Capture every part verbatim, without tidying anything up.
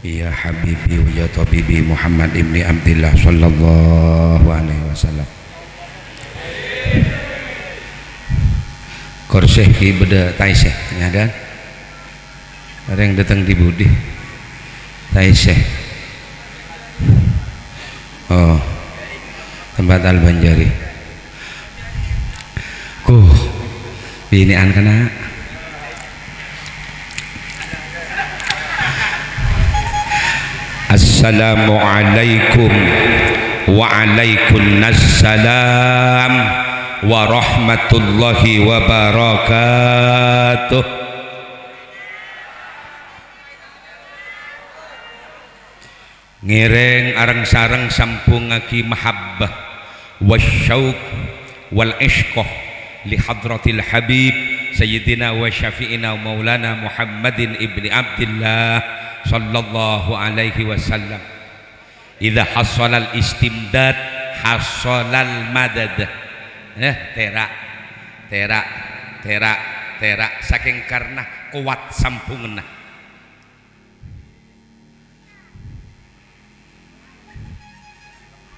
Ya habibi wa ya tabibi Muhammad ibni Abdillah sallallahu alaihi wasallam. Korsè ghi' bâdâ taèsè, ya kan? Orèng dâteng dhi budi? Taèsè. Oh, tempat Al-Banjari. Kuh, binè'an kana'. Assalamualaikum. Waalaikumsalam warahmatullahi wabarakatuh. Ngèrèng areng-sareng sambhungngaghi mahabbah, wasyauq, wal isyqah li hadratil habib sayyidina wa syafi'ina maulana Muhammadin ibni Abdillah sallallahu alaihi wasallam. Idza hassalal istimdad, hassalal madad. Eh, tèra', tèra', tèra', tèra'. Sakèng karna kowat sambhunganna.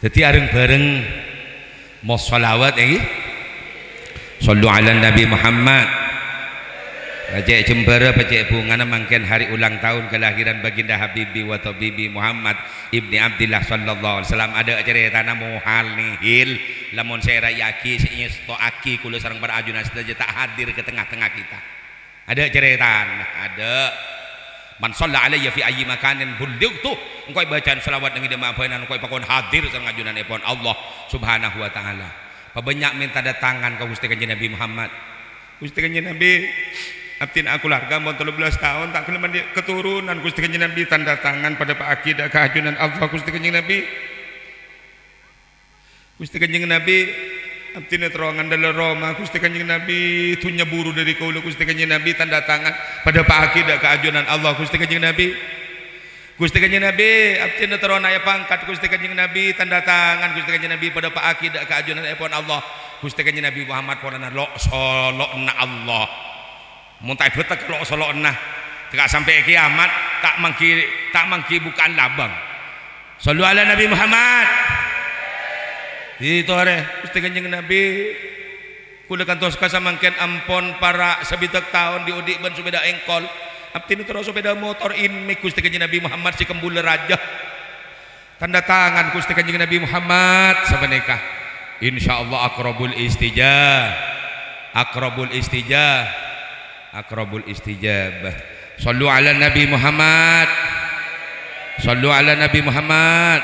Dhâddhi, areng-bhâreng maos shalawat, ènggi. Shallu ala Nabi Muhammad. Pajhât jembhârâ, pajhât bhungana mangkèn hari ulang tahun kelahiran Baginda Habibi wa Tabibi Muhammad ibni Abdillah sallallahu alaihi wasallam. Adâ' carètana mohal nèhil, lamon sè èraèyaghi, sè èstowaghi, kaulâ sareng para ajunan sadhâjâ ta' hadir ka tengnga-tengnga kita. Adâ' carètana, adâ'. "Man shalla alayya fi ayyi makanin bullightu." Engko' èbâca'an shalawat neng è dimma bhâi, engko' èpakon hadir sareng ajunanèpon Allah Subhanahu wa Ta'ala. Pabânnya' mènta tanda tangan ka Ghustè Kanjeng Nabi Muhammad. "Ghustè Kanjeng Nabi, abdhina akulawarga ampon tello bellâs taon ta' ghellem andi' katoronan, Ghustè Kanjeng Nabi, tanda tangan padâpa'aghi dâ' ka ajunan Allah, Ghustè Kanjeng Nabi." Ghustè Kanjeng Nabi, abdhina terro ngandhâlâ roma, Ghustè Kanjeng Nabi, dhunnya buru dâri kaulâ, Ghustè Kanjeng Nabi, tanda tangan, padâpa'aghi dâ' ka ajunan Allah, Ghustè Kanjeng Nabi. Ghustè Kanjeng Nabi, abdhina terro naè' pangkat, Ghustè Kanjeng Nabi, tanda tangan, Ghustè Kanjeng Nabi, padâpa'aghi dâ' ka ajunanèpon Allah, Ghustè Kanjeng Nabi Muhammad polana lo'-solo'na Allah. Mon ta' èbâtek lo'-solo'na, tèka sampè' kiamat, ta' mangghi, ta' mangghi bukaan labâng. Shallu ala Nabi Muhammad. Ditorè, Ghustè Kanjeng Nabi, kaulâ kantos ka samangkèn ampon para' sabidhâk taon dhi'-odhi' bân sepèda èngkol. Abdhina terro sepèda motor Inmix, Ghustè Kanjeng Nabi Muhammad sè kembulâ rajâ. Tanda tangan Ghustè Kanjeng Nabi Muhammad sapanèka. Insyaallah aqrabul istija-, aqrabul istija-, aqrabul istijabah. Shallu ala Nabi Muhammad. Shallu ala Nabi Muhammad.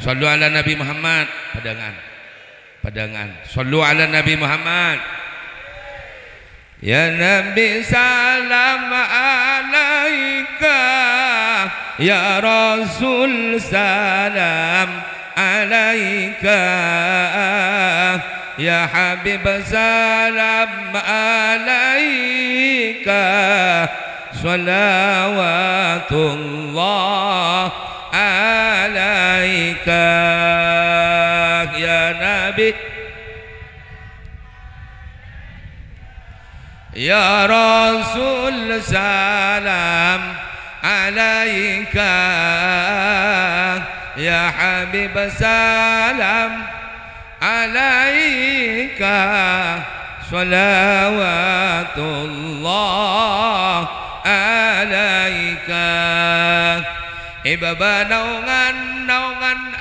Shallu ala Nabi Muhammad. Padângan. Padângan. Shallu ala Nabi Muhammad. Ya Nabi, salam alaika. Ya Rasul, salam alaika. Ya Habib, salam alaika. Shalawatullah alaika. Ya Nabi. Ya Rasul, salam alaika. Ya Habib, salam alaika. Shalawatullah alaika. È bâbâ naongan-naongan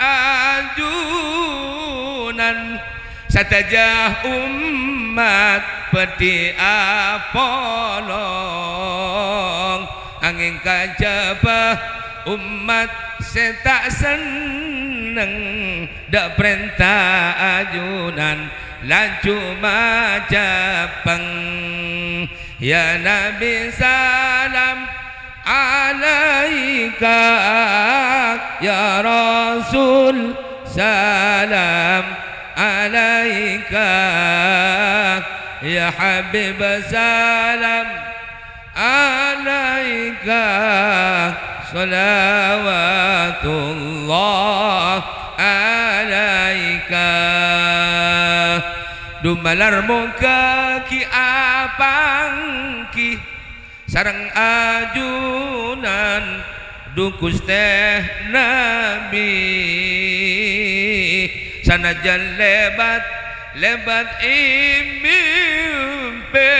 ajunan, sadhâjâ ommat bhâdhi apolong, angèng kajhâbhâ ommat sè ta' senneng dâ' parènta ajunan laju majâpeng. Ya Nabi, salam alaika, ya Rasul, salam alaika, ya Habib, salam alaika, shalawatullah alaika. Dumalar moghâ ghi' apangghi sareng ajunan Dhu Ghustè Nabbhi, sanajjân lèbât, lèbât è mèmpè,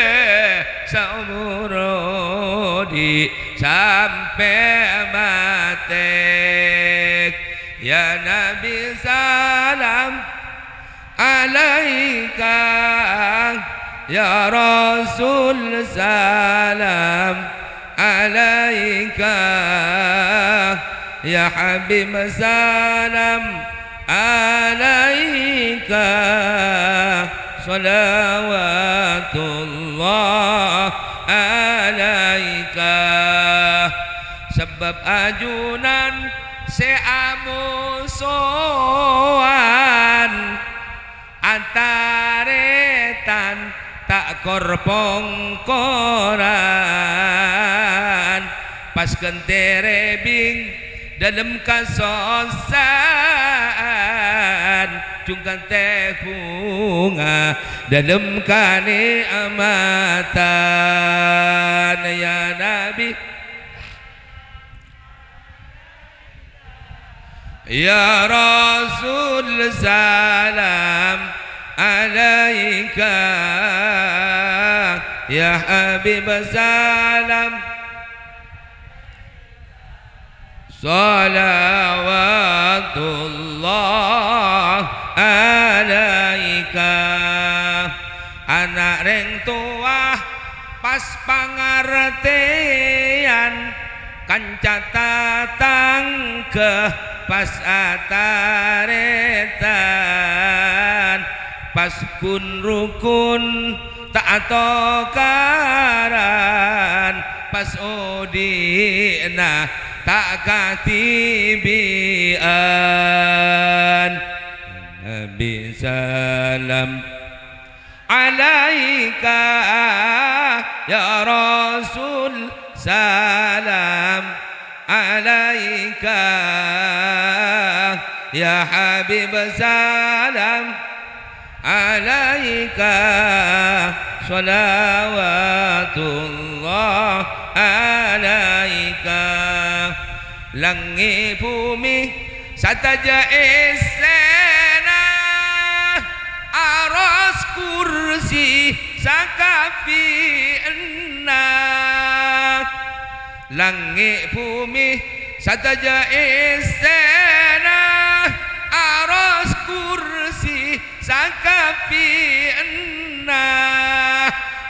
saomor odi' sampè' matè. Ya Nabbhi salam alaika, ya Rasul salam alaika, ya Habib salam alaika, salawatullah alaika. Sabâb ajunan sè amosowan, atarètan ta' kor-pongkoran, pas ghântè rèbing dâlem kasossa'an, jhung ghântè bhunga dâlem kanè'matan. Ya Nabbhi, ya Rasul salam alaika, ya Habib salam, salawatullah alaika. Ana' rèng towa pas pangartèyan, kanca tatangghâ pas atarètan, pas ghun-rokon ta' atokaran, pas odi'na ta' kadhibi'ân. Nabbhi salam alaika, ya Rasul salam alaika, ya Habib salam alaika, salawatullah alaika. Langngè' bhumè sadhâjâ èssèna, aras kursi sakabbi'na. Langngè' bhumè sadhâjâ èssèna, aras kursi sakabbi'na,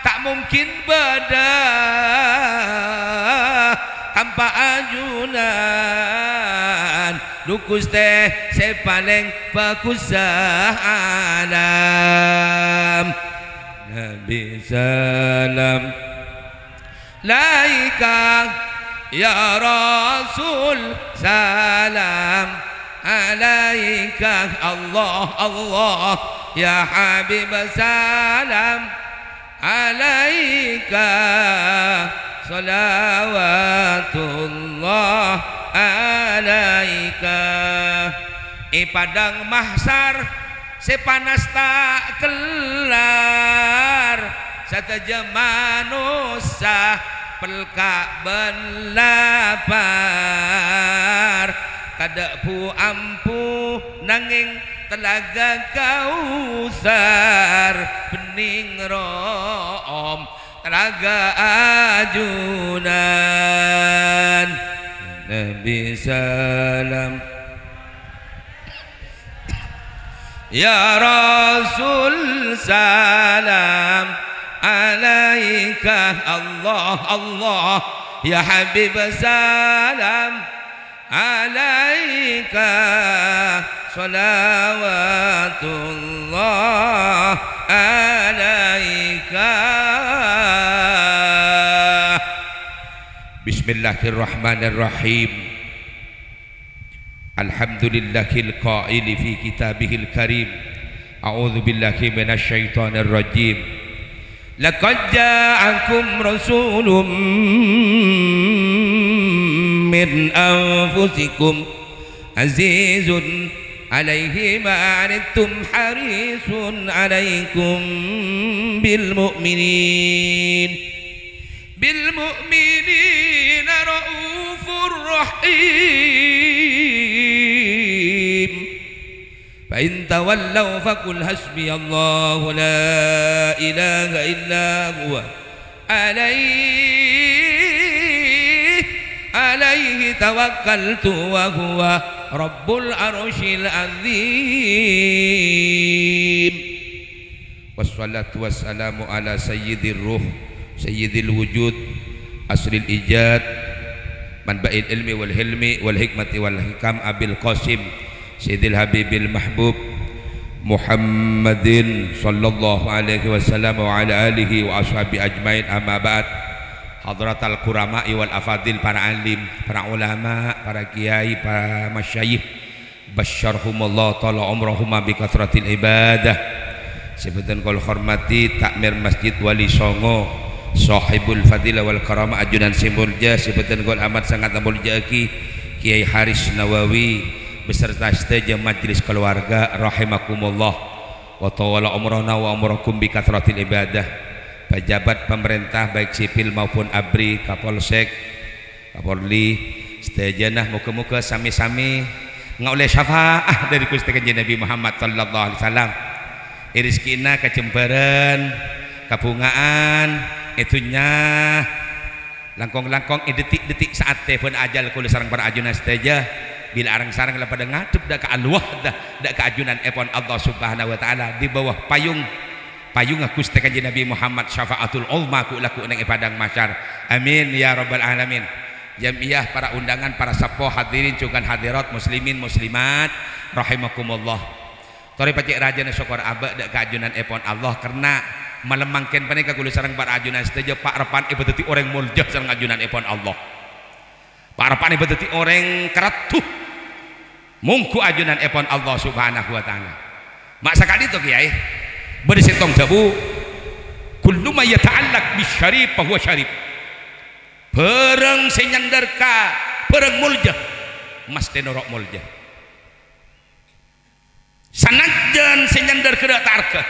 ta' mungkin bâdâ tanpa ajunan. Dhu Ghustè sè palèng bhâghussa alam. Nabbhi salam alaika, ya Rasul salam alaika, Allah, Allah, ya Habib salam alaika, salawatullah alaika. È padang mahsyar sè panas ta' kellar, sadhâjâ manossa pelka' bân lapar. Tadâ' bu-ambu nangèng Talaga Kautsar, bhennèng ro'om talaga ajunan. Nabbhi salam. Ya Rasul salam alaika, Allah, Allah, ya Habib salam alaika, salawatullah alaika. Bismillahirrahmanirrahim. Alhamdulillahil qaili fi kitabihil karim. A'udzu billahi minasy syaithanir rajim. Laqad ja'akum rasulun min anfusikum azizun alaihi ma anittum harisun alaikum bil mu'minin, bil mu'minina raufur الرحيم. فإن تولوا فقل حسبي الله لا إله إلا هو عليه، عليه توكلت وهو رب العرش العظيم. Wassalatu wassalamu ala sayyidir ruh, sayyidil wujud, aslil ijad, manba'il ilmi wal hilmi wal hikmati wal hikam, Abil Qasim Sayyidil Habibil Mahbub Muhammadin sallallahu alaihi wasallam wa ala alihi wa ashabi ajmain, amma ba'd. Hadratal kurama'i wal afadil, para alim, para ulama, para kiai, para masyayikh, basyarhumullah, tala umrahuma bi katsratil ibadah. Sè bhâdhân kaulâ hormati, Takmir Masjid Wali Songo, Shahibul Fadilah wal Karamah, ajunan sè molja, sè bhâdhân kaulâ amat sangat amolja'aghi, Kiai Haris Nawawi, beserta sadhâjâ majelis keluarga, rahimakumullah. Wa tawala umrana wa umrakum bi katsratil ibadah. Pejabat pemerintah, baik sipil maupun abri, Kapolsek, Kapolri, sadhâjâna moghâ-moghâ sami-sami ngaollè syafaat dhâri Ghustè Kanjeng Nabi Muhammad sallallahu alaihi wasallam. È rejhekkèna kajembhârân, kabhunga'an, è dhunnya, langkong-langkong è dhâddhi'-dhâddhi' sa'attè bân ajhâl kaulâ sareng para ajunan sadhâjâ, bilâ areng-sareng la padâ ngadhep dhâ' ka Al-Wahdah, dhâ' ka ajunanèpon Allah Subhanahu wa Ta'ala, di bawah payung payungnga Ghustè Kanjeng Nabi Muhammad, syafaatul uzma ghu'-lagghu' neng è padang mahsyar. Amin, ya rabbal alamin. Jam'iyah, para undangan, para seppo, hadirin jhughân hadirat, muslimin, muslimat, rahimakumullah. Torè pacè' rajâna sokor abâ' dhâ' ka ajunanèpon Allah, karna malem mangkèn panèka kaulâ sareng para ajunan sadhâjâ pa'-reppa'an èpadhâddhi orèng molja sareng ajunanèpon Allah. Pa'-reppa'an èpadhâddhi orèng karaddhu. Mongghu ajunanèpon Allah Subhanahu wa Ta'ala. Ma' sakadhinto, Kèyaè. Bâdâ sèttong dhâbu, "Kullu ma yata'allaq bisyarif fahuwa syarif." Bhârâng sè nyandhâr ka bhârâng molja, masthè noro' molja. Sanajjân sè nyandhâr ghârâ' ta' arghâ.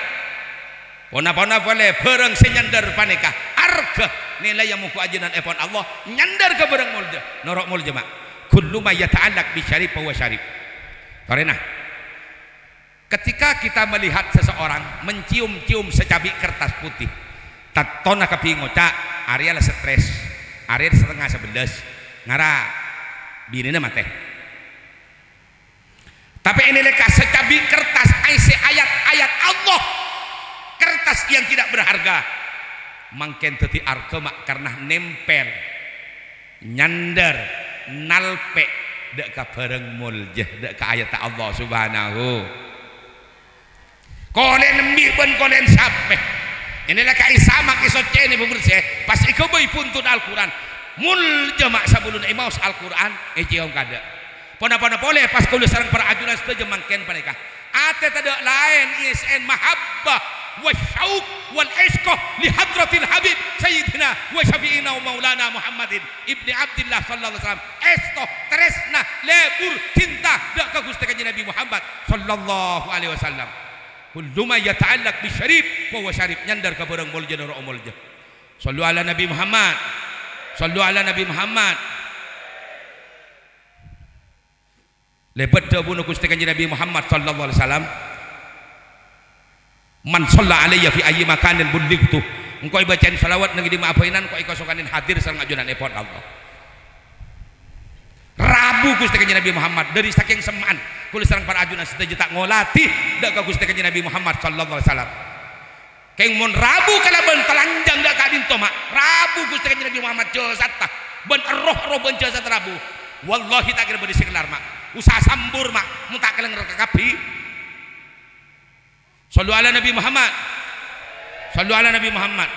Pon-apona polè, bhârâng sè nyandhâr panèka arghâ, nilaiya mongghu ajunanèpon Allah, nyandhâr ka bhârâng molja, noro' molja, ma'. "Kullu ma yata'allaq bisyarif fahuwa syarif." Torèna. Ketika kita melihat seseorang mencium-cium secabi kertas putih, tattona kabbhi ngoca', "Arèya la stres, arèya la satengnga sabellâs, ngara binèna matè." Tapè ènèka sacabi kertas aèssè ayat-ayat Allah, kertas yang tidak berharga, mangkèn dhâddhi arghâ, ma', karna nèmpèl, nyandhâr, nalpè' dhâ' ka bhârâng molja, dhâ' ka ayatta Allah Subhanahu. Kolè'en embi' bân kolè'en sapè. Ènèka èsamak, èsoccènè, èbersè, pas èghâbây buntut Al-Qur'an. Molja, ma', sabellunna èmaos Al-Qur'an, ècèom kaadâ'. Pon-apona polè, pas kaulâ sareng para ajunan sadhâjâ mangkèn panèka. Atè tadâ' laèn, iyâ sèn mahabbah, wa syauq, wal isyq li hadratil habib, sayyidina wa syafi'ina wa maulana Muhammadin ibni Abdillah sallallahu alaihi wasallam. Èsto, tarèsna, lebur, cinta dhâ' ka Ghustè Kanjeng Nabi Muhammad sallallahu alaihi wasallam. "Kullu ma yata'allaq bisyarif fahuwa syarif." Nyandhâr ka bhârâng molja, noro' molja. Shallu ala Nabi Muhammad. Shallu ala Nabi Muhammad. Lèbât dhâbuna Ghustè Kanjeng Nabi Muhammad sallallahu alaihi wasallam, "Man shalla alayya fi ayyi makanin bullightu." Engko' èbâca'in shalawat neng dimma'a bhâi nan, engko' èkasokanè hadir sareng ajunanèpon Allah. Rabu Ghustè Kanjeng Nabi Muhammad, dhâri sakèng semma'an, kaulâ sareng para ajunan sadhâjâ ta' ngolatè dhâ' ka Ghustè Kanjeng Nabi Muhammad sallallahu alaihi wasallam. Kèng mon rabu kalabân talanjhâng dhâ' ka'dinto, ma'. Rabu Ghustè Kanjeng Nabi Muhammad jasadda, bân erroh-erroh bân jasad rabu. Wallahi ta' kèra bâdâ sè kellar, ma'. Usaha sambur, ma', mon ta' kalèng rèka kabbhi. Shallu ala Nabi Muhammad. Shallu ala Nabi Muhammad.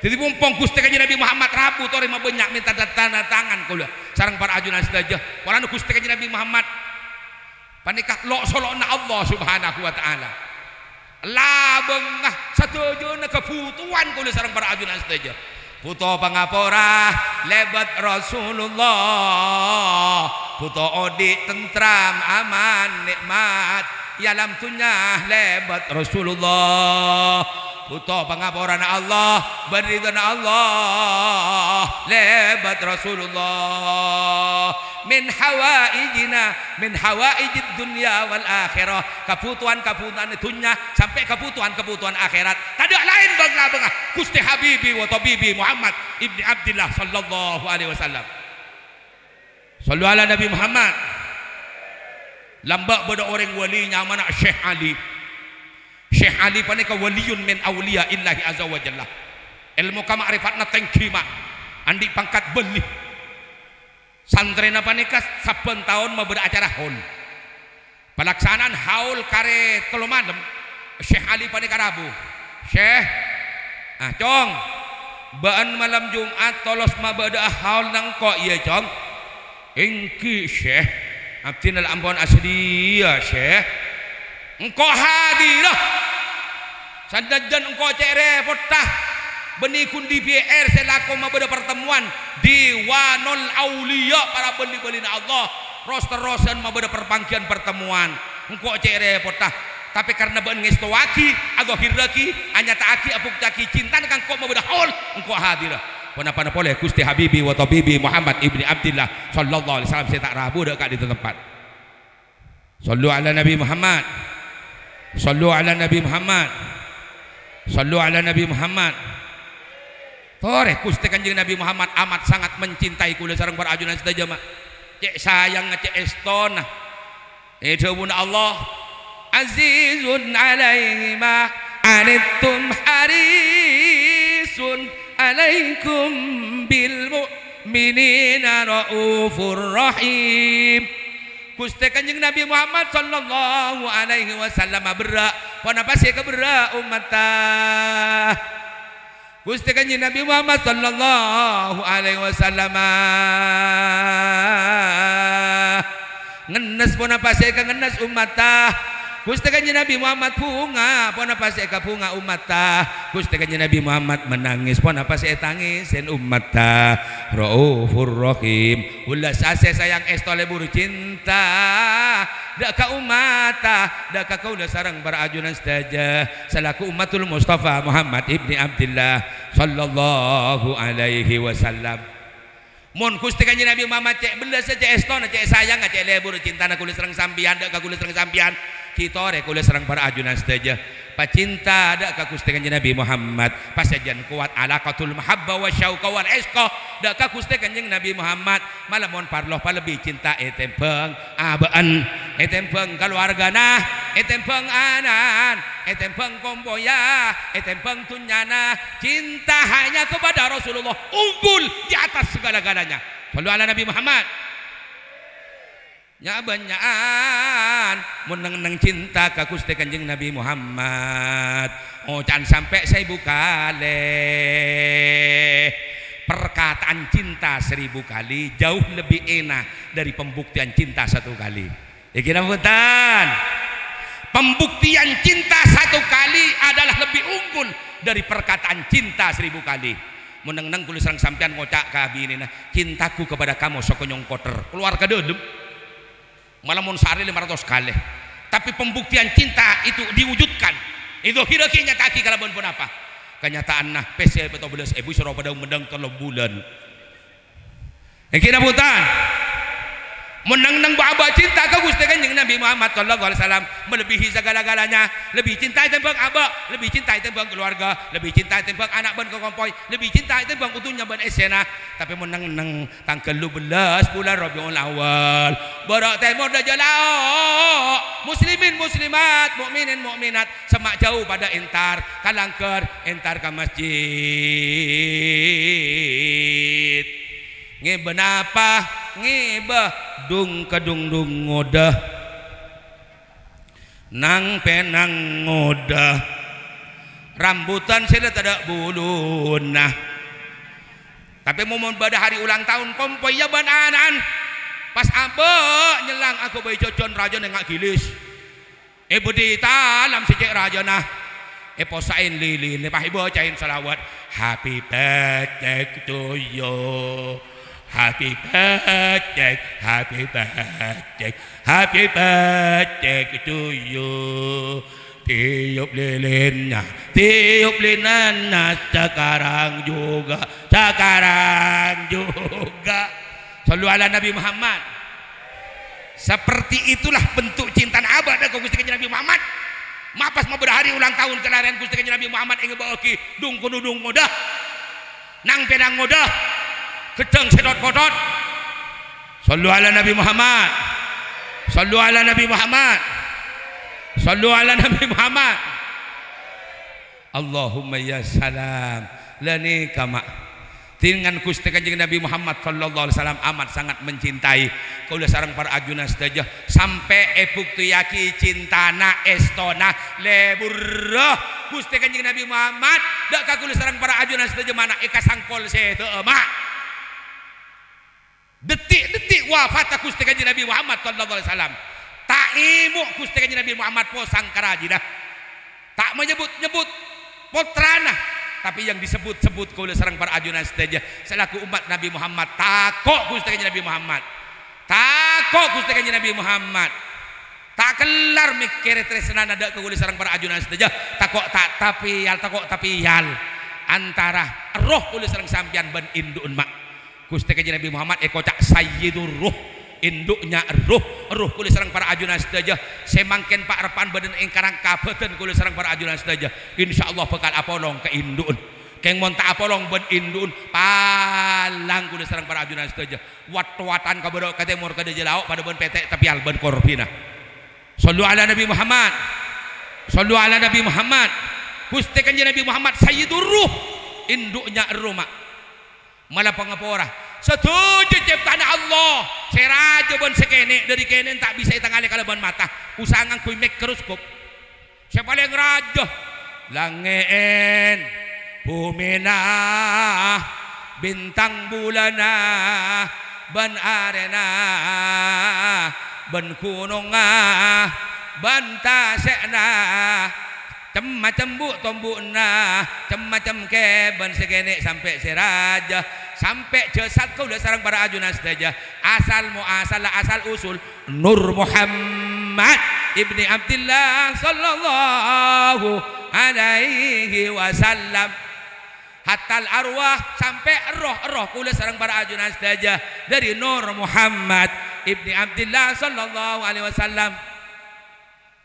Dhâddhi, mompong Ghustè Kanjeng Nabi Muhammad rabu, torè mabânnya' mènta tanda tangan kaulâ sareng para ajunan sadhâjâ. Polana Ghustè Kanjeng Nabi Muhammad panèka lo'-solo'na Allah Subhanahu wa Ta'ala. Labângnga sadhâjâna kabhutowan kaulâ sareng para ajunan sadhâjâ. Bhuto pangapora lèbât Rasulullah. Bhuto odi' tentram, aman, nè'mat è alam dhunnya lèbât Rasulullah. Buto pangaporana Allah, bân ridhâna Allah, lèbât Rasulullah. Min hawaijina, min hawaijid dunya wal akhirah. Kabhutowan-kabhutowan dhunnya sampè' kabhutowan-kabhutowan akhèrat. Tadâ' laèn bâng-labângnga Ghustè Habibi wa Tabibi Muhammad ibni Abdillah sallallahu alaihi wasallam. Shallu ala Nabi Muhammad. Lambâ' bâdâ orèng wali nyamana Syekh Ali. Syekh Ali panèka waliyun min auliya Illahi azza wa jalla. Èlmo kama'rifatna tèngghi, ma', andi' pangkat bâli. Santrèna panèka sabbhân taon mabâdâ acara haul. Palaksana'an haul karè tello malem, Syekh Ali panèka rabu. "Syekh, ah, Cong, bâ'ân malem Jum'at tolos mabâdâ'â haul neng engko', iyâ, Cong?" "Èngghi, Syekh. Abdhina la ampon asadhiyâ, Syekh." "Engko' hadirâ. Sanajjân engko' cè' rèpotta, bânnè ghun D P R sè lako mabâdâ partemuan Diwanul Auliya, para bâli-bâlina Allah, ros-terrosan mabâdâ parpangghiyân partemuan. Engko' cè' rèpotta. Tapè karna bâ'ân ngèstowaghi, adhâhirraghi, anyata'aghi, abhuktèyaghi cintana ka engko' mabâdâ haul, engko' hadirâ. Ponapana polè Ghustè Habibi wa Tabibi Muhammad ibni Abdillah sallallahu alaihi wasallam sè ta' rabu dâ' ka'dinto tempat." Shallu ala Nabi Muhammad. Shallu ala Nabi Muhammad. Shallu ala Nabi Muhammad. Torè, Ghustè Kanjeng Nabi Muhammad amat sangat mencintai kaulâ sareng para ajunan sadhâjâ, ma'. Cè' sayangnga, cè' èstona. È dhâbuna Allah, "Azizun alaihi ma anittum harisun alaikum bil mu'minina raufur rahim." Ghustè Kanjeng Nabi Muhammad sallallahu alaihi wasallam berrâ'. Ponapa sè èkaberrâ' ommatta? Ghustè Kanjeng Nabi Muhammad sallallahu alaihi wasallam ngennes ponapa sè èkangennes ommatta. Ghustè Kanjeng Nabi Muhammad bhunga ponapa sè èkabhunga ommatta. Ghustè Kanjeng Nabi Muhammad manangès ponapa sè ètangèsè ommatta. Raufur Rahim. Welas asè sayang èsto lebur cinta dâ' ka ommatta, dâ' ka kaulâ sareng para ajunan sadhâjâ, salaku ummatul Mustafa Muhammad ibni Abdillah sallallahu alaihi wasallam. Mon Ghustè Kanjeng Nabi Muhammad cè' bellassa, cè' èstona, cè' sayangnga, cè' lebur cintana kaulâ sareng sampèyan, dâ' ka kaulâ sareng sampèyan, ghi' torè kaulâ sareng para ajunan sadhâjâ. Pacinta dâ' ka Ghustè Kanjeng Nabi Muhammad, pasajân kowat alaqatul mahabbah wa syauqa wal isqa dâ' ka Ghustè Kanjeng Nabi Muhammad. Mala mon parlo palebbi cinta ètembhâng abâ'na, ètembhâng kalowargana, ètembhâng ana'na, ètembhâng kompoyya, ètembhâng dhunnyana. Cinta hanya kepada Rasulullah unggul di atas segala-galanya. Shallu ala Nabi Muhammad. Nya'-bânnya'an mon neng-enneng cinta ka Ghustè Kanjeng Nabi Muhammad, oca'an sampè' saèbu kalè. Perkataan cinta seribu kali jauh lebih enak dari pembuktian cinta satu kali. Èngghi napa bhunten? Pembuktian cinta satu kali adalah lebih unggul dari perkataan cinta seribu kali. Mon neng-enneng kaulâ sareng sampèyan ngoca' ka binèna, "Cintaku kepada kamu sekonyong koter." Kalowar ka dâlem. Mala mon saarè lèma ratos kalè. Tapè pembuktian cinta itu diwujudkan. Èdhâhirraghi, ènyata'aghi kalabân ponapa? Kanyata'anna, pèssè pètto bellâs èbu soro padâ mendhâng tello bulân. Èngghi napa bhunten? Mon neng-enneng bâ'-abâ' cinta ka Ghustè Kanjeng Nabi Muhammad sallallahu alaihi wasallam, melebihi segala-galanya. Lebbi cinta ètembhâng abâ', lebbi cinta ètembhâng kalowarga, lebbi cinta ètembhâng ana' bân kakompoy, lebbi cinta ètembhâng dhunnya bân èssèna. Tapè mon neng-enneng tangghâl dubellâs bulân Rabiul Awal, bârâ' tèmor dâjâ lao', muslimin muslimat, mukminin mukminat, semma' jhâu padâ entar ka langghâr, entar ka masjid. Ngèbâ napa? Ngèbâ dung-kadungdung ngodâ. Nang-pènang ngodâ. Rambhutan sè la tadâ' buluna. Tapè mon, mon bâdâ hari ulang taon kompoyya bân ana'na, pas abâ' nyellang aghâbây jhâjhân rajâna ngak gilis. È bâdâ talam sè cè' rajâna, èpossa'è lilina, pas èbâca'è salawat, "Happy birthday to you, happy birthday, happy birthday, happy birthday to you." Tiup lilinnya, tiup lilinnya, sekarang juga, sekarang juga. Sallu ala Nabi Muhammad. Seperti itulah bentuk cintana abâ' dâ' ka Ghustè Kanjeng Nabi Muhammad. Ma' pas mabârâ hari ulang tahun kalahèran Ghustè Kanjeng Nabi Muhammad ènga' bâ'âghi dung-kono dung ngoda. Nang-pènang ngoda. Ghedhâng sè thot-pothot. Sallu ala Nabi Muhammad. Sallu ala Nabi Muhammad. Sallu ala Nabi Muhammad. Allahumma ya salam. La nèka, ma'. Dengan Ghustè Kanjeng Nabi Muhammad sallallahu alaihi wasallam amat sangat mencintai kaulâ sareng para ajunan sadhâjâ, sampè' èbuktèyaghi cintana, èstona, lebur Ghustè Kanjeng Nabi Muhammad dâ' ka kaulâ sareng para ajunan sadhâjâ, ma' èkasangpol sèdhâ'â, ma'. Dâtè'-dâtè' wafatta Ghustè Kanjeng Nabi Muhammad sallallahu alaihi wasallam. Ta' èmo' Ghustè Kanjeng Nabi Muhammad posang ka rajina. Ta' manyebbhut-nyebbhut pottrana, tapè yang disebut-sebut kaulâ sareng para ajunan sadhâjâ selaku umat Nabi Muhammad tako' Ghustè Kanjeng Nabi Muhammad. Tako' Ghustè Kanjeng Nabi Muhammad. Ta' kellar mèkkèrè tarèsnana dâ' ka kaulâ sareng para ajunan sadhâjâ. Tako' ta' tapèyal, tako' tapèyal antara erroh kaulâ sareng sampèyan bân indu'en, ma'. Ghustè Kanjeng Nabi Muhammad èkoca' Sayyidur Ruh, indu'nya erroh, erroh kaulâ sareng para ajunan sadhâjâ sè mangkèn pa'-reppa'an bâdân èngkarang ka bâdân kaulâ sareng para ajunan sadhâjâ, insyaallah bhâkal apolong ka indu'en. Kèng mon ta' apolong bân indu'en, palang kaulâ sareng para ajunan sadhâjâ. Wat-towatan ka bârâ', ka tèmor, ka dâjâ lao', padâ bân pètè' tapèyal bân korbhina. Sallu ala Nabi Muhammad. Sallu ala Nabi Muhammad. Ghustè Kanjeng Nabi Muhammad Sayyidur Ruh, indu'nya erroh, ma'. Mala pangapora. Sadhâjâ cèpta'anna Allah, sè rajâ bân sè kènè', dâri kènè' ta' bisa ètangalè kalabân mata, usaha ngangghuy mikroskop. Sè palèng rajâ, langngè'en, bhumina, bintang bulânna, bân arèna, bân ghunongnga, bân tasè'na, cem-macem bu'-tombu'na, cem-macem kèbân sè kènè' sampè' sè rajâ, sampè' jasad kaulâ sareng para ajunan sadhâjâ, asal muasal, asal usul, Nur Muhammad ibni Abdillah sallallahu alaihi wasallam. Hattal arwah, sampè' erroh-erroh kaulâ sareng para ajunan sadhâjâ dâri Nur Muhammad ibni Abdillah sallallahu alaihi wasallam.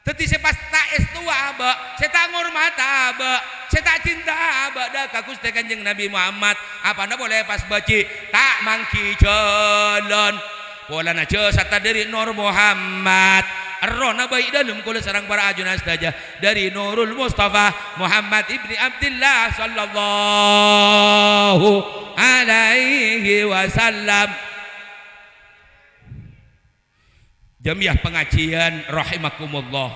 Dâddhi sè pas ta' èstowa abâ', sè ta' ngormata abâ', sè ta' cinta abâ' dâ' ka Ghustè Kanjeng Nabbhi Muhammad, apana polè pas bâji' ta' mangghi jhâlân. Polana jhâsadhâ dâri Nur Muhammad, errohna bhâi dâlem kaulâ sareng para ajunan sadhâjâ dâri Nurul Mustafa Muhammad ibni Abdillah sallallahu alaihi wasallam. Jamiah pangajiyân rahimakumullah.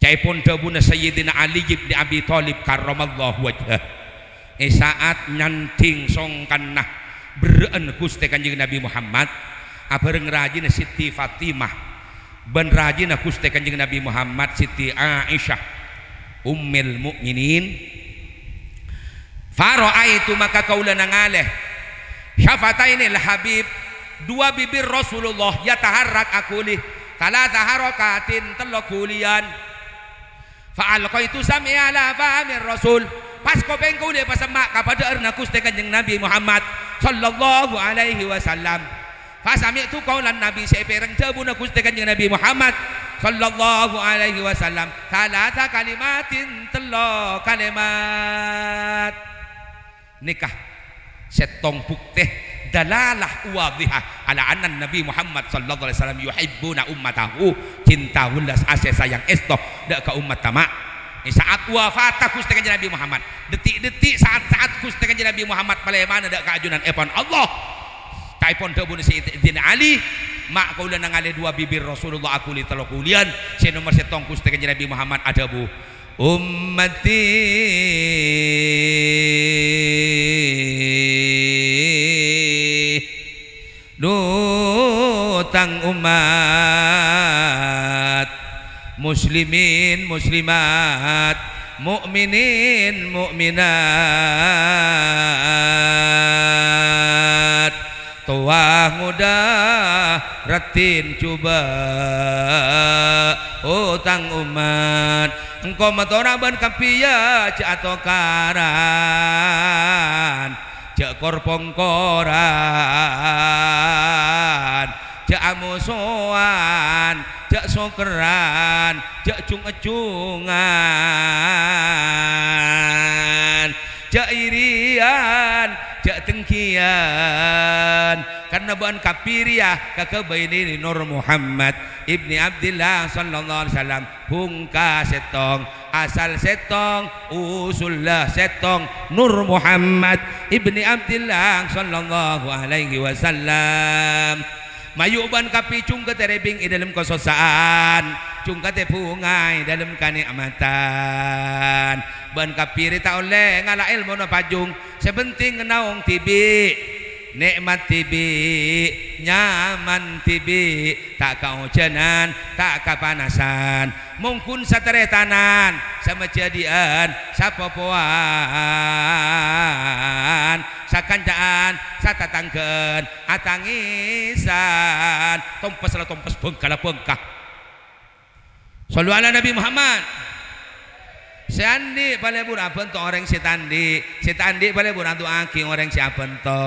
Ca'èpon dhâbuna Sayyidina Ali ibni Abi Thalib karramallahu wajhah. È sa'at nyandhing songkanna berrâ'ân Ghustè Kanjeng Nabbhi Muhammad, abhâreng rajina Siti Fatimah, bân rajina Ghustè Kanjeng Nabbhi Muhammad, Siti Aisyah, Ummil Mukminin. Fara'aitu, maka kaulâ nangalè, syafatainil Habib, duwâ bibir Rasulullah, yataharrak akuli, thalatha harakatin, tello' ghuliyân. Fa alqaitu sam'i ala famir Rasul, pas kopèng kaulâ èpasemma' ka padâ'ârna Ghustè Kanjeng Nabbhi Muhammad sallallahu alaihi wasallam. Fasami'tu qaulan Nabi, sè èpèrèng dhâbuna Ghustè Kanjeng Nabbhi Muhammad sallallahu alaihi wasallam, thalatha kalimatin, tello' kalimat. Nèka sèttong buktè dalalah wadhihah ala anna Nabi Muhammad sallallahu alaihi wasallam yuhibbuna ummatahu, cinta welas asè sayang èsto dâ' ka ommatta, ma'. È sa'at wafatta Ghustè Kanjeng Nabbhi Muhammad, dâddhi-dâddhi sa'at-sa'at Ghustè Kanjeng Nabbhi Muhammad palèmana dâ' ka ajunanèpon Allah. Ca'èpon dhâbuna Sayyidina Ali, "Ma' kaulâ nangalè duwâ bibir Rasulullah akuli tello' ghuliyân, sè nomer sèttong Ghustè Kanjeng Nabbhi Muhammad adhâbu, 'Ummati, duh tang ommat, muslimin muslimat, mukminin mukminat, towa ngodâ raddhin jhubâ', O tang ommat, engko' matora bân kabbhi, yâ, jhâ' atokaran, jhâ' kor-pongkoran, jhâ' amosowan, jhâ' sokerran, jhâ' jung-ejjungan, jhâ' iriyan, jhâ' denggiyan, karna bâ'ân kabbhi rèya kaghâbây nèng Nur Muhammad ibni Abdillah sallallahu alaihi wasallam, bungka sèttong, asal sèttong, usulla sèttong, Nur Muhammad ibni Abdillah sallallahu alaihi wasallam. Mayu' bân kabbhi jung katè rèbing è dâlem kasossa'an, jung katè bhunga è dâlem kanè'matan. Bân kabbhi rè ta' ollè ngala' èlmona pajung, sè penting naong dhibi', nè'mat dhibi', nyaman dhibi', ta' kaojhânan, ta' kapanasan. Mon ghun sataretanan, samajhâdhi'ân, sapopowan, sakanca'an, satatangghâ'ân, atangesan, tompes la tompes, bengka la bengka. Shallu ala Nabi Muhammad. Sè andi' palebur abhânto orèng sè ta' andi', sè ta' andi' palebur adu'aaghi orèng sè abhânto.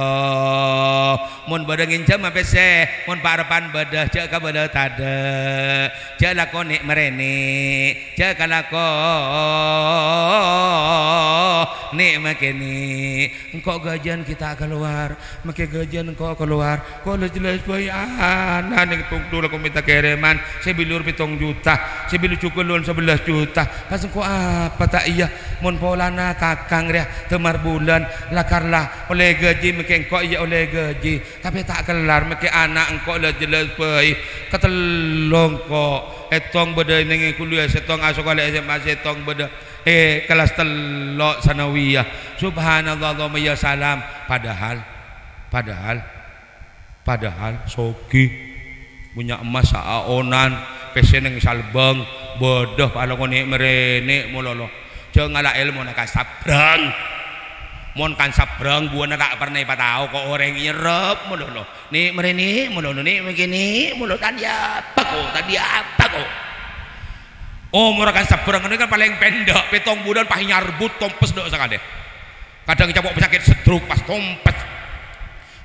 Mon bâdâ ngènjhâma pèssè, mon pa'-reppa'an bâdâ, jhâ' kabâlâ tadâ', jhâ' lako nè'-marènè', jhâ' kalako nè'-makènè'. Engko' ghâjiyân ghi' ta' kalowar, makè ghâjiyân engko' kalowar. Engko' la jelas bhâi ana' nèng tongdhu la komènta kèrèman, sè bilur pèttong juta, sè bilur jhughân lon sabellâs juta. Pas engko' apa ta' iyâ? Mon polana kakang rèya dâmar bulân, la kar la ollè ghâji, makè engko' iyâ ollè ghâji. Tapè ta' kellar, makè ana' engko' la jelas bhâi. Katello engko', èttong bâdâ nèng kuliah, sèttong asakola S M A, sèttong bâdâ è kellas tello' sanawiyah. Subhanallah, Allahumma ya salam. Padahal, padahal, padahal soghi. Punya emmas saaonan, pèssè nèng salbâng, bâdâ palako nè'-marènè' malolo. Jhâ' ngala' èlmona ka sabrang. Mon kan sabrang, buwâna ta' parna èpatao ka orèng nyerrep malolo. Nè'-marènè' malolo, nè'-makènè' malolo, tadâ' apa ko, tadâ' apa ko. Omorra kan sabrang nèka palèng pendek, pèttong bulân pas nyarbut tompes dâ' sakalè. Kadhâng ècapo' pesakèt stroke pas tompes.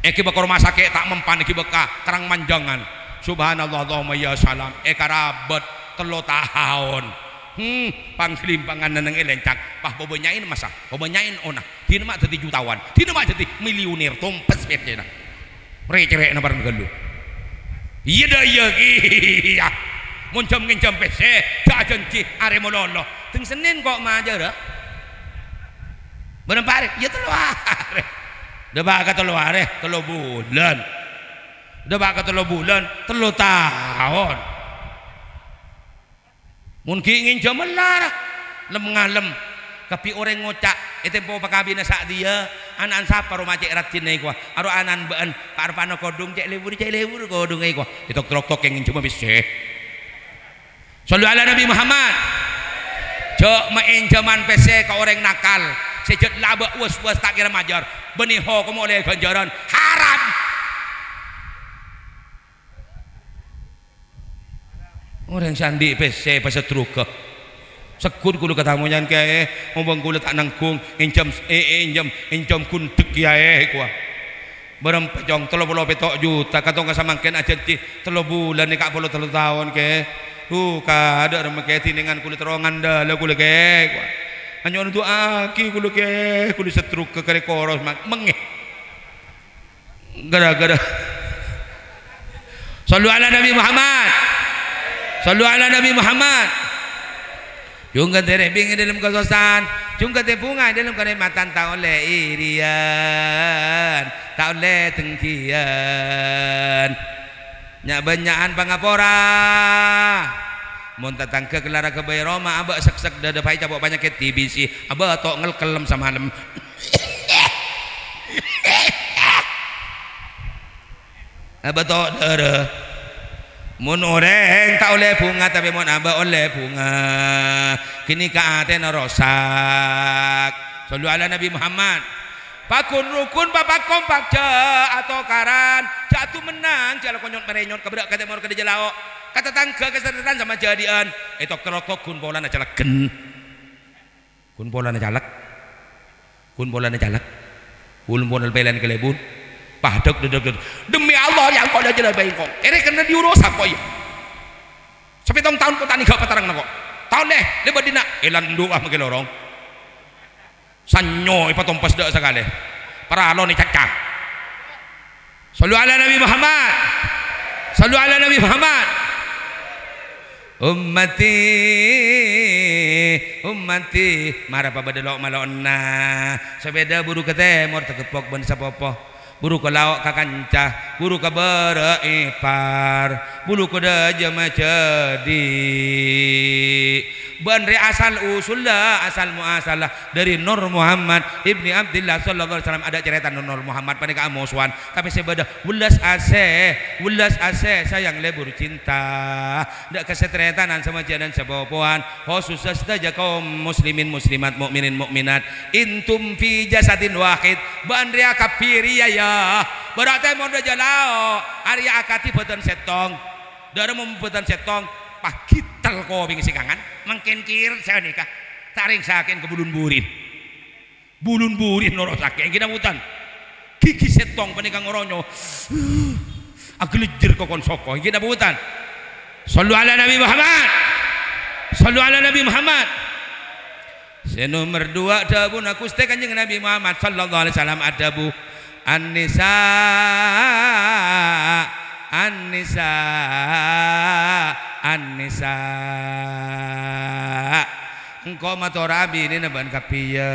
Èghibâ ka roma sakè' ta' mempan, èghibâ ka kerrang manjângan. Subhanallah, Allahumma ya salam, èkarabât tello taon. Hmm, pangghâlimpangan nèng è lèncak, pas pabânnya'è massa, pabânnya'è ona. Dinah ma' dhâddhi jutawan, dinah ma' dhâddhi milioner, tompes pèssèna. Rè-cèrè'na parna ghâllu. Iyâ dâ' iyâ kèya. Mon jhâm-ngènjhâm pèssè, jhâ' ajhânjhi arè malolo. Dâng Sennèn ko' majârâ. Bârâmpa arè? Iyâ tello arè. Dâpa' ka tello arè, tello bulân. Dâpa' ka tello bulân, tello taon. Mon ghi' ngènjhâmâ lara, lem-ngalem. Kabbhi orèng ngoca', "È tempo pakabina sa'diyâ, ana'na sapa roma cè' raddhinna èkowa? Aro ana'na bâ'ân, karebbhâna kodhung cè' lebur, cè' lebur kodhungnga èkowa." Ètok-tok-tok ngènjhâmâ pèssè. Shallu ala Nabi Muhammad. Jhâ' maènjhâman pèssè ka orèng nakal, sè jhât laba' was-was ta' kèra majâr, bânnè hokomma ollè ghânjhârân. Haram. Orèng sè andi' pèssè pasadrughâ. Segghut kaulâ ka tamoyan, Kè, mompong kaulâ ta' nangghung, ènjhâm, è-, ènjhâm, ènjhâm ghundhek kèyaè, kowa. Bârâmpa, Cong, tello polo pètto' juta, katong ka samangkèn ajhânjhi tello bulân, nèka polo tello taon, Kè. Huh, kadâ' remma, Kè, dinèngan kaulâ terro ngandhâlâ kaulâ, Kè, kowa. Anyo'on du'aaghi kaulâ, Kè, kaulâ sadrughâ karè koros, ma-, mengngè. Gara-gara. Shallu ala Nabi Muhammad. Shallu ala Nabi Muhammad. Jhungkatè rèbing è dâlem kasossa'an, jhungkatè bhunga è dâlem kanè'matan, ta' ollè iriyan, ta' ollè denggiyan. Nya'-bânnya'an pangapora. Mon tatangghâ kellara ghâbây roma, abâ' seksek dâdâ, bhâi capo' panyakèt T B C, abâ' to' ngèlkellem samalem. Abâ' to' dârâ. Mon orèng ta' ollè bhunga, tapè mon abâ' ollè bhunga, ghânèka atèna rosak. Shallu ala Nabi Muhammad. Paghun-rughun, papak-kompak, jhâ' atokaran, jhâ' dumennang, jhâ' la konyot-marenyot, ka bârâ' ka tèmor, ka dâjâ lao', ka tatangghâ, ka satarètan, sama jhâdi'ân, è tok-terrot ghun polana calègghân. Ghun polana calègghân. Ghun polana calègghân. Ghun polana pèlèyan kalèbun. Padâk, dâdâk, dâdâk. Demi Allah, yang kau jhâ' la bâi engko'. Èrèkenna diurus engko', iyâ. Sapèttong taon engko' ta' nèngghâ patarrang engko'. Taon, lè, lè bâdina. Èlan du'a mangkè lorong. Sanyo èpatompes dâ' sakalè. Paralon ècacca. Shallu ala Nabi Muhammad. Shallu ala Nabi Muhammad. Ummati, ummati, mara pabâdâ lo'-malo'na. Sapèda buru ka tèmor tageppok bân sapopo. Buru ka lao' ka kanca, buru ka bârâ' èpar, buru ka dâjâ majhâdi'. Bân rè asal usulla, asal muasalah dâri Nur Muhammad ibni Abdillah sallallahu alaihi wasallam. Adâ' carèta Nur Muhammad panèka amosowan, tapè sè bâdâ wellas asè, wellas asè sayang lebur cinta. Dâ' ka satarètanan, samajhânan, sapopowan, khusussa sadhâjâ kaum muslimin muslimat, mukminin mukminat. Intum fi jasadin wahid, bâ'na rèya kabbhi rèya, ya. Bârâ' tèmor dâjâ lao', arèya akadhi bâdân sèttong. Dârâ mon bâdân sèttong, pagitel kopèng sè kangan, mangkèn kèr sanèka. Ta' rèng sakè'na ka bulun burin. Bulun burin noro' sakè', ènggi napa bhunten? Ghighi sèttong panèka ngoronyo. Aglejjer kokon soko, ènggi napa bhunten? Shallu ala Nabi Muhammad. Shallu ala Nabi Muhammad. Sè nomer duwâ', dhâbuna Ghustè Kanjeng Nabi Muhammad sallallahu alaihi wasallam adhâbu, "An-nisa, an-nisa, an-nisa." Engko' matora abinèna bân kabbhi, ya.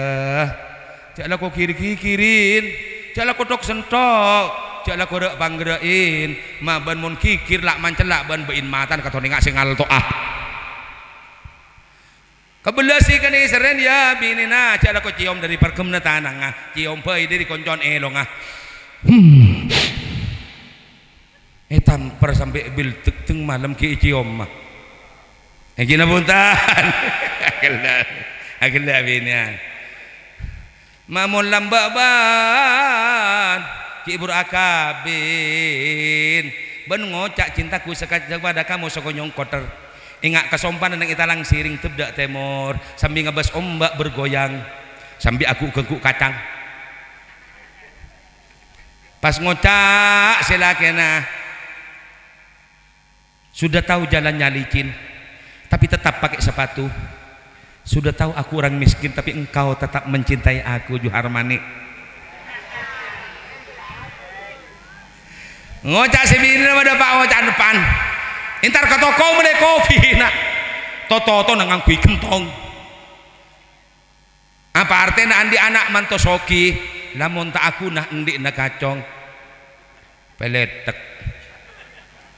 Jhâ' lako gir-gigirin, jhâ' lako thok-senthok, jhâ' lako râ'-panggerrâ'in, ma' bân mon gigir la' mancella' bân bâ'in matana katon enga' sè ngalto'a. Kabellasi kanèserrèn, ya, binèna, jhâ' lako cèyom dâri parghemmanna tanangnga, cèyom bhâi dâri koncon èlongnga. Hmm. Ètampar sampè' bildek teng malem ghi' ècèyoma. Ènggi napa bhunten? Aghellâ', aghellâ' binèyan. Ma' mon lambâ' bân ghi' buru akabin. Bân ngoca' cintaku saka-, sapada kamu sakonyong koter. Enga' kasompana neng è talang siring tebdhâ' tèmor, sambi ngabâs ombâ' bergoyang, sambi agu'-ghânggu' kacang. Pas ngoca' sè lakèna, "Sudah tahu jalannya licin, tapi tetap pakai sepatu. Sudah tahu aku orang miskin, tapi engkau tetap mencintai aku, Johar Manik." Ngoca' sè binèna padâ pa' oca'an pan. Entar ka toko mellè kopi, na'. Toto-totona ngangghuy ghentong. Apa artèna andi' ana' manto soghi, lamon ta' aghuna andi'na kacong? Pèlèthèk.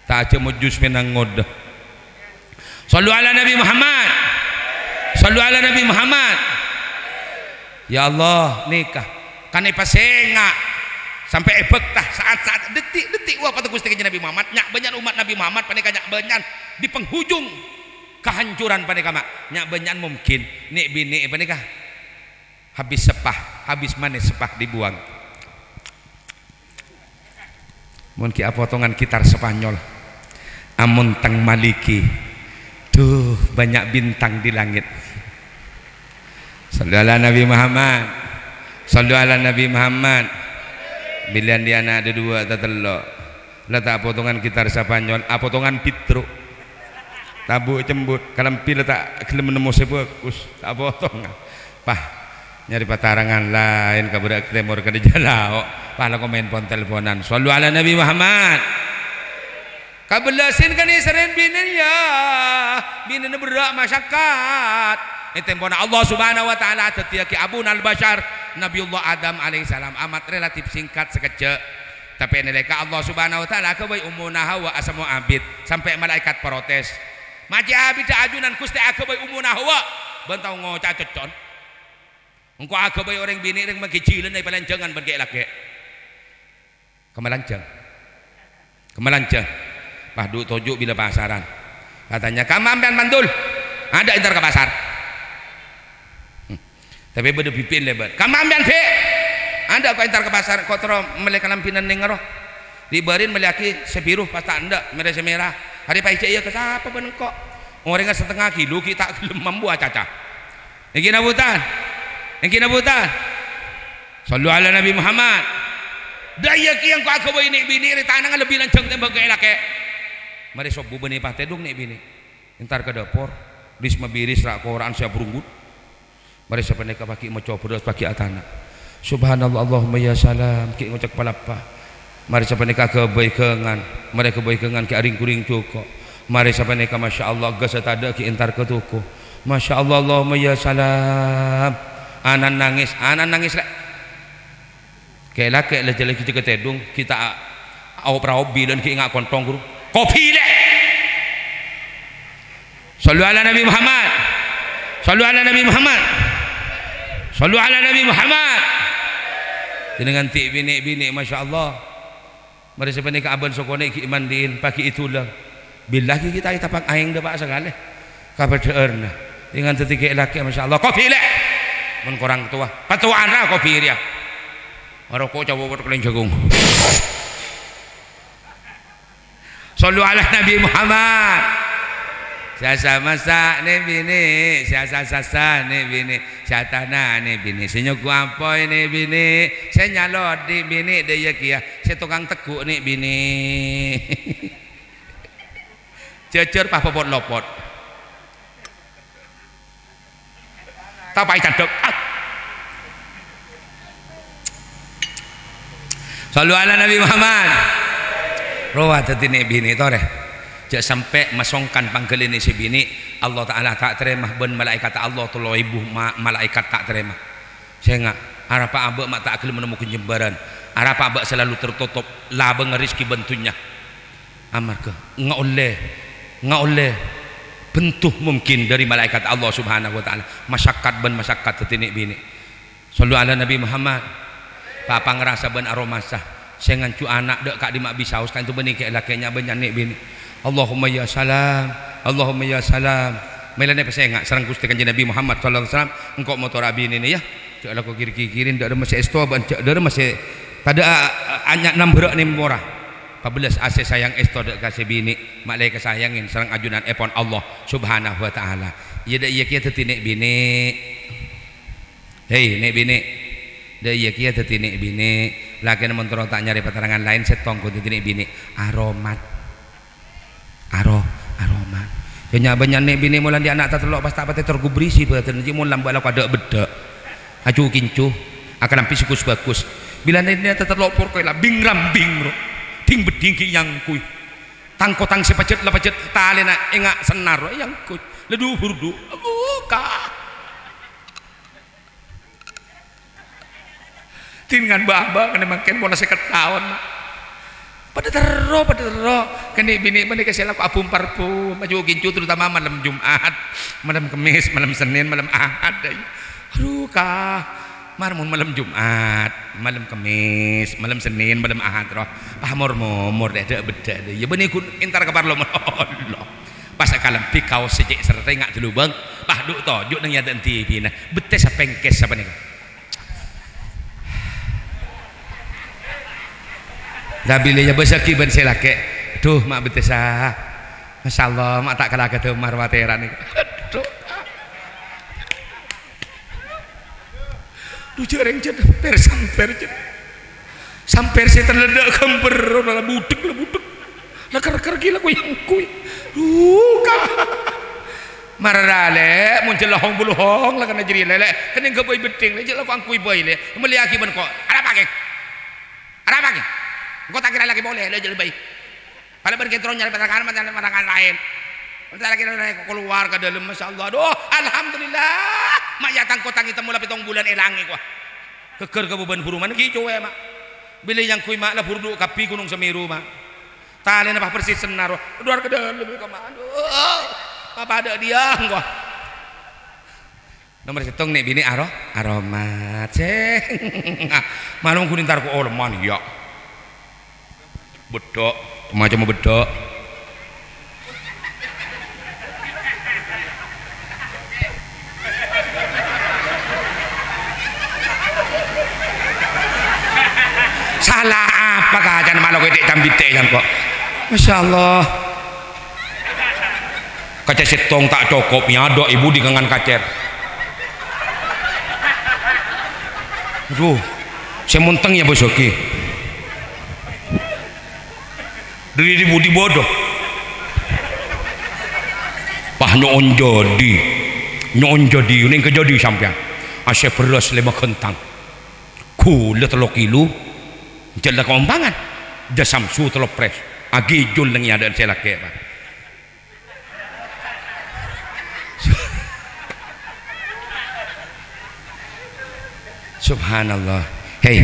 Ta' ajhâ mojus mènang ngodâ. Shallu ala Nabi Muhammad. Shallu ala Nabi Muhammad. Ya Allah, nèka kan èpasènga' sampè' èbhâkta sa'at-sa'at, detik-detik wafat Ghustè Kanjeng Nabi Muhammad, nya'-bânnya'an ommat Nabi Muhammad panèka nya'-bânnya'an di penghujung kahancuran panèka, ma'. Nya'-bânnya'an mungkin nè'-binè' panèka habis sepah, habis manis sepah dibuang. Mon ghi' apotongan gitar Spanyol, amontang maligi, duh, banyak bintang di langit. Shallu ala Nabi Muhammad. Shallu ala Nabi Muhammad. Bilân di ana' duduwâ' tatello'. La ta' apotongan gitar Spanyol, apotongan Pitruk. Tabu' cembut, kalambhi la ta' ghellem nemmo sè bhâghus, ta' apotongan. Pah, nyarè patarangan laèn ka bârâ' ka tèmor ka dâjâ lao'. Pah, la komèn pon-telponan. Shallu ala Nabi Muhammad. Kabellâsin kanèserrèn binèn, ya. Binèna berrâ' masyakkat. È tempona Allah Subhanahu wa Ta'ala adhâddhiyâghi abunal basyar, Nabiyullah Adam alaihissalam. Amat relatif singkat, sakejjhâ'. Tapè nalèka Allah Subhanahu wa Ta'ala aghâbây ummuna Hawa asemmo abit, sampè' malaèkat protes. Ma' cè' abiddhâ ajunan Ghustè aghâbây ummuna Hawa, bân tao ngoca' cocco'na. Engko' aghâbây orèng binè' rèng maghi jhilân è palanjhângan bân ghi' lakè'. Kamalanjhâng. Kamalanjhâng. Pas du' toju' bilâ pasaran. Katanya, "Kamma sampèyan, Mandul?" "Adâ' entar ka pasar." Hmm. Tapè bâdâ bhibi'na lèbât. "Kamma sampèyan, Bi'?" Anda' ko' entar ka pasar, ko' terro mellè kalambhi nèng aro. Ri' bârin mellèyaghi sè biru, pas ta' enda', mèrè sè mèra. Arè paèjâ iyâ ka sapa bân engko'? Orèngnga satengnga kilo ghi' ta' ghellem mambu acaca. Èngghi napa bhunten? Èngghi napa bhunten? Shallu ala Nabi Muhammad. Dâ' iyâ kèya engko' aghâbây nè'-binè' rè tanangnga lebbi lanjhâng tèmbhâng kè-, lakè'. Marè sobbhu bânnè patèdung nè'-binè'. Entar ka dâpor, ris-mabiris ra'-kora'an sè abrunggut. Marè sapanèka paghi' maca bherrâs, paghi' atana'. Subhanallah, Allahumma ya salam, ghi' ngoca' palappa. Marè sapanèka aghâbây ghângan, marè aghâbây ghângan ghi' aring-kuring jhuko'. Marè sapanèka, masyaallah, ghâsâ tadâ' ghi' entar ka toko. Masyaallah, Allahumma ya salam. Ana'na nangès, ana'na nangès, Lè'. Kè-, lakè' la jâ-, lagi jâgâ tèdung, ghi' ta' a-, aob-raob bilân ghi' nga' kontong, ghuru. Kopi, Lè'. Shallu ala Nabi Muhammad. Shallu ala Nabi Muhammad. Shallu ala Nabi Muhammad. Jenengan ti' binè'-binè', masyaallah. Marè sapanèka abân sokonè' ghi' mandi'in, paghi' èdulâng. Billahi kita ètapang aèng dâpa' sakalè. Kabâdâ'ânna. Èngan dhâddhi ghi' lakè', masyaallah. Kopi, Lè'. Mon korang towa. Patowa'an ra kopi rèya. Maroko cowok kalèng jagung. Shallu ala Nabi Muhammad. Sè asa-masa nè' binè', sè asa-sasa nè' binè', sè atana' nè' binè', sè nyoghu apoy nè' binè', sè nyalot nè' binè', dâ' iyâ kèya sè tokang teggu' nè' binè'. Jhâjhâr pas popot-lopot. Tapaè candhâk. Ah. Shallu ala Nabi Muhammad. Rowa dhâddhi nè' binè' torè. Jhâ' sampè' masongkan pangghâlina sè binè', Allah Ta'ala ta' tarèma bân malaèkatta Allah tello èbu ma-, malaèkat ta' tarèma. Sènga', arapa abâ' ma' ta' ghellem nemmo ghânjhâmbhârân? Arapa abâ' salalu tertotop labângnga rejhekkè bân dhunnya? Amarghâ ngaollè, ngaollè bhânto mungkin dâri malaèkat Allah Subhanahu wa Ta'ala. Masakkat bân masakkat dhâddhi nè' binè'. Shallu ala Nabi Muhammad. Papa ngrasa bân aromasa. Sè nganjhu ana' dâ' ka'dimma bisaos, kaènto bânnè kè-, lakè' nya-, bânnya' nè' binè'. Allahumma ya salam. Allahumma ya salam. Mèlana pasènga' sareng Ghustè Kanjeng Nabi Muhammad sallallahu alaihi wasallam. Engko' motora binèna, yâ. Jhâ' lako kir-kikirin, dâ' remma sè èsto, bân jhâ' dâ' remma sè tadâ' a-, a-, anya' nambhârâ' nèmora. Pabellâs asè sayang èsto dâ' ka sè binè', ma' lè kasayangè sareng ajunan èpon Allah Subhanahu wa Ta'ala. Iyâ dâ' iyâ kèya dhâddhi nè' binè'. Hei, nè' binè'. Dâ' iyâ kèya dhâddhi nè' binè'. Lakèna mon terro ta' nyarè paterangan laèn, sèttong ghun dhâddhi nè' binè'. Aromat. Aro-, aromat. Yâ nya-, bânnya' nè' binè' mola andi' ana' tatello' pas ta' patè tergubrisi bâdân, jhi' mon lambâ' lako adâ' beddhâ'. Aju-kinju, akalambhi sè ghus-bhâghus. Bilâ nè' binè' tatello' porko la bing-rambing, ro. Dhing-beddhing ghi' èyangghuy. Tang-kotang sè pajhât la pajhât talèna ènga' sennar, ro, èyangghuy. La du-burdu. Aduh, ka. Dhing ngan bâ'-abâ' nganè mangkèn pola sèket taon, Ma'. Padâ terro, padâ terro. Kènè' binè' panèka sè lako abhum-parbhum, aju-kinju, terutama malem Jum'at, malem Kemmès, malem Sennèn, malem Ahad, ay. Aduh, ka. Mar mon malem Jum'at, malem Kemmès, malem Sennèn, malem Ahad, roh. Pas mor-momor, dâ'-beddhâ, dâ'. Iyâ, bânnè ghun entar ka parlo malolo. Pas akalambhi kaos sè cè' serrèngnga' dâlubâng, pas dhu-toju' neng è adâ'na dhibina. Bettessa pèngkès sapanèka. Tapi lè, yâ, bâsaghi bân sè lakè'. Duh, ma' bettessa. Masyaallah, ma' ta' kala kadâ' marwatèran nèko. Aduh. Duh, jhârèng, jhân, per-sampèr, jhân. Sampèr sè terlèdhâ' ghâmbhâr, la budhek, la budhek. La kèr-kèr ghi' la koy-engkoy. Duh, ka. Marra, Lè', mon jhâ' lohong-bulohong la kana jârèya, Lè', Lè'. Kènè' ghâbây beddhing, Lè', jhâ' la koy-engkoy bhâi, Lè'. Mellèyaghi bân ko'. Arapa, Kè? Arapa, Kè? Engko' ta' kèra lakè polè, Lè', jhâ' la bhâi. Palèbâr ghi' terro nyarè paterangan, paterangan laèn. Entar kèra kalowar ka dâlem, masyaallah. Aduh, alhamdulillah. Ma' yâ tang-kotang ètemmo la pèttong bulân èlangè, kowa. Ghâgghâr ka bâbân buru man ghi' cowè, Ma'. Bilâ èyangghuy, Ma', la burdu' kabbhi Ghunong Semeru, Ma'. Talèna pas persis sennar, kowa. Aduh, ka dâlem, kowa, Ma'. Aduh. Ma' padâ' dhiyâ, kowa. Nomer sèttong nè' binè' aro-, aromat. Sèng. Malem ghun entar ko' olèman, iyâ. Beddhâ', macemma beddhâ'. Sala apa kacana ma' lo' kètè' cambitè' sèngko'? Masya Allah. Kaca sèttong ta' cokop, nyadâ' è budi kangan kacèr. Aduh, sè monteng ya, Bos, oke. Dâri di budi bodoh. Wah, nyo'on jadi. Nyo'on jadi, neng kajadi sampèyan. Asè bherrâs lèma ghântang. Ghulâ tello kilo. Jhâ' la kaompangan. Jhâ' samsu tello près. Aghi jul neng è adâ'na sè lakè', Pak. Subhanallah. Hei,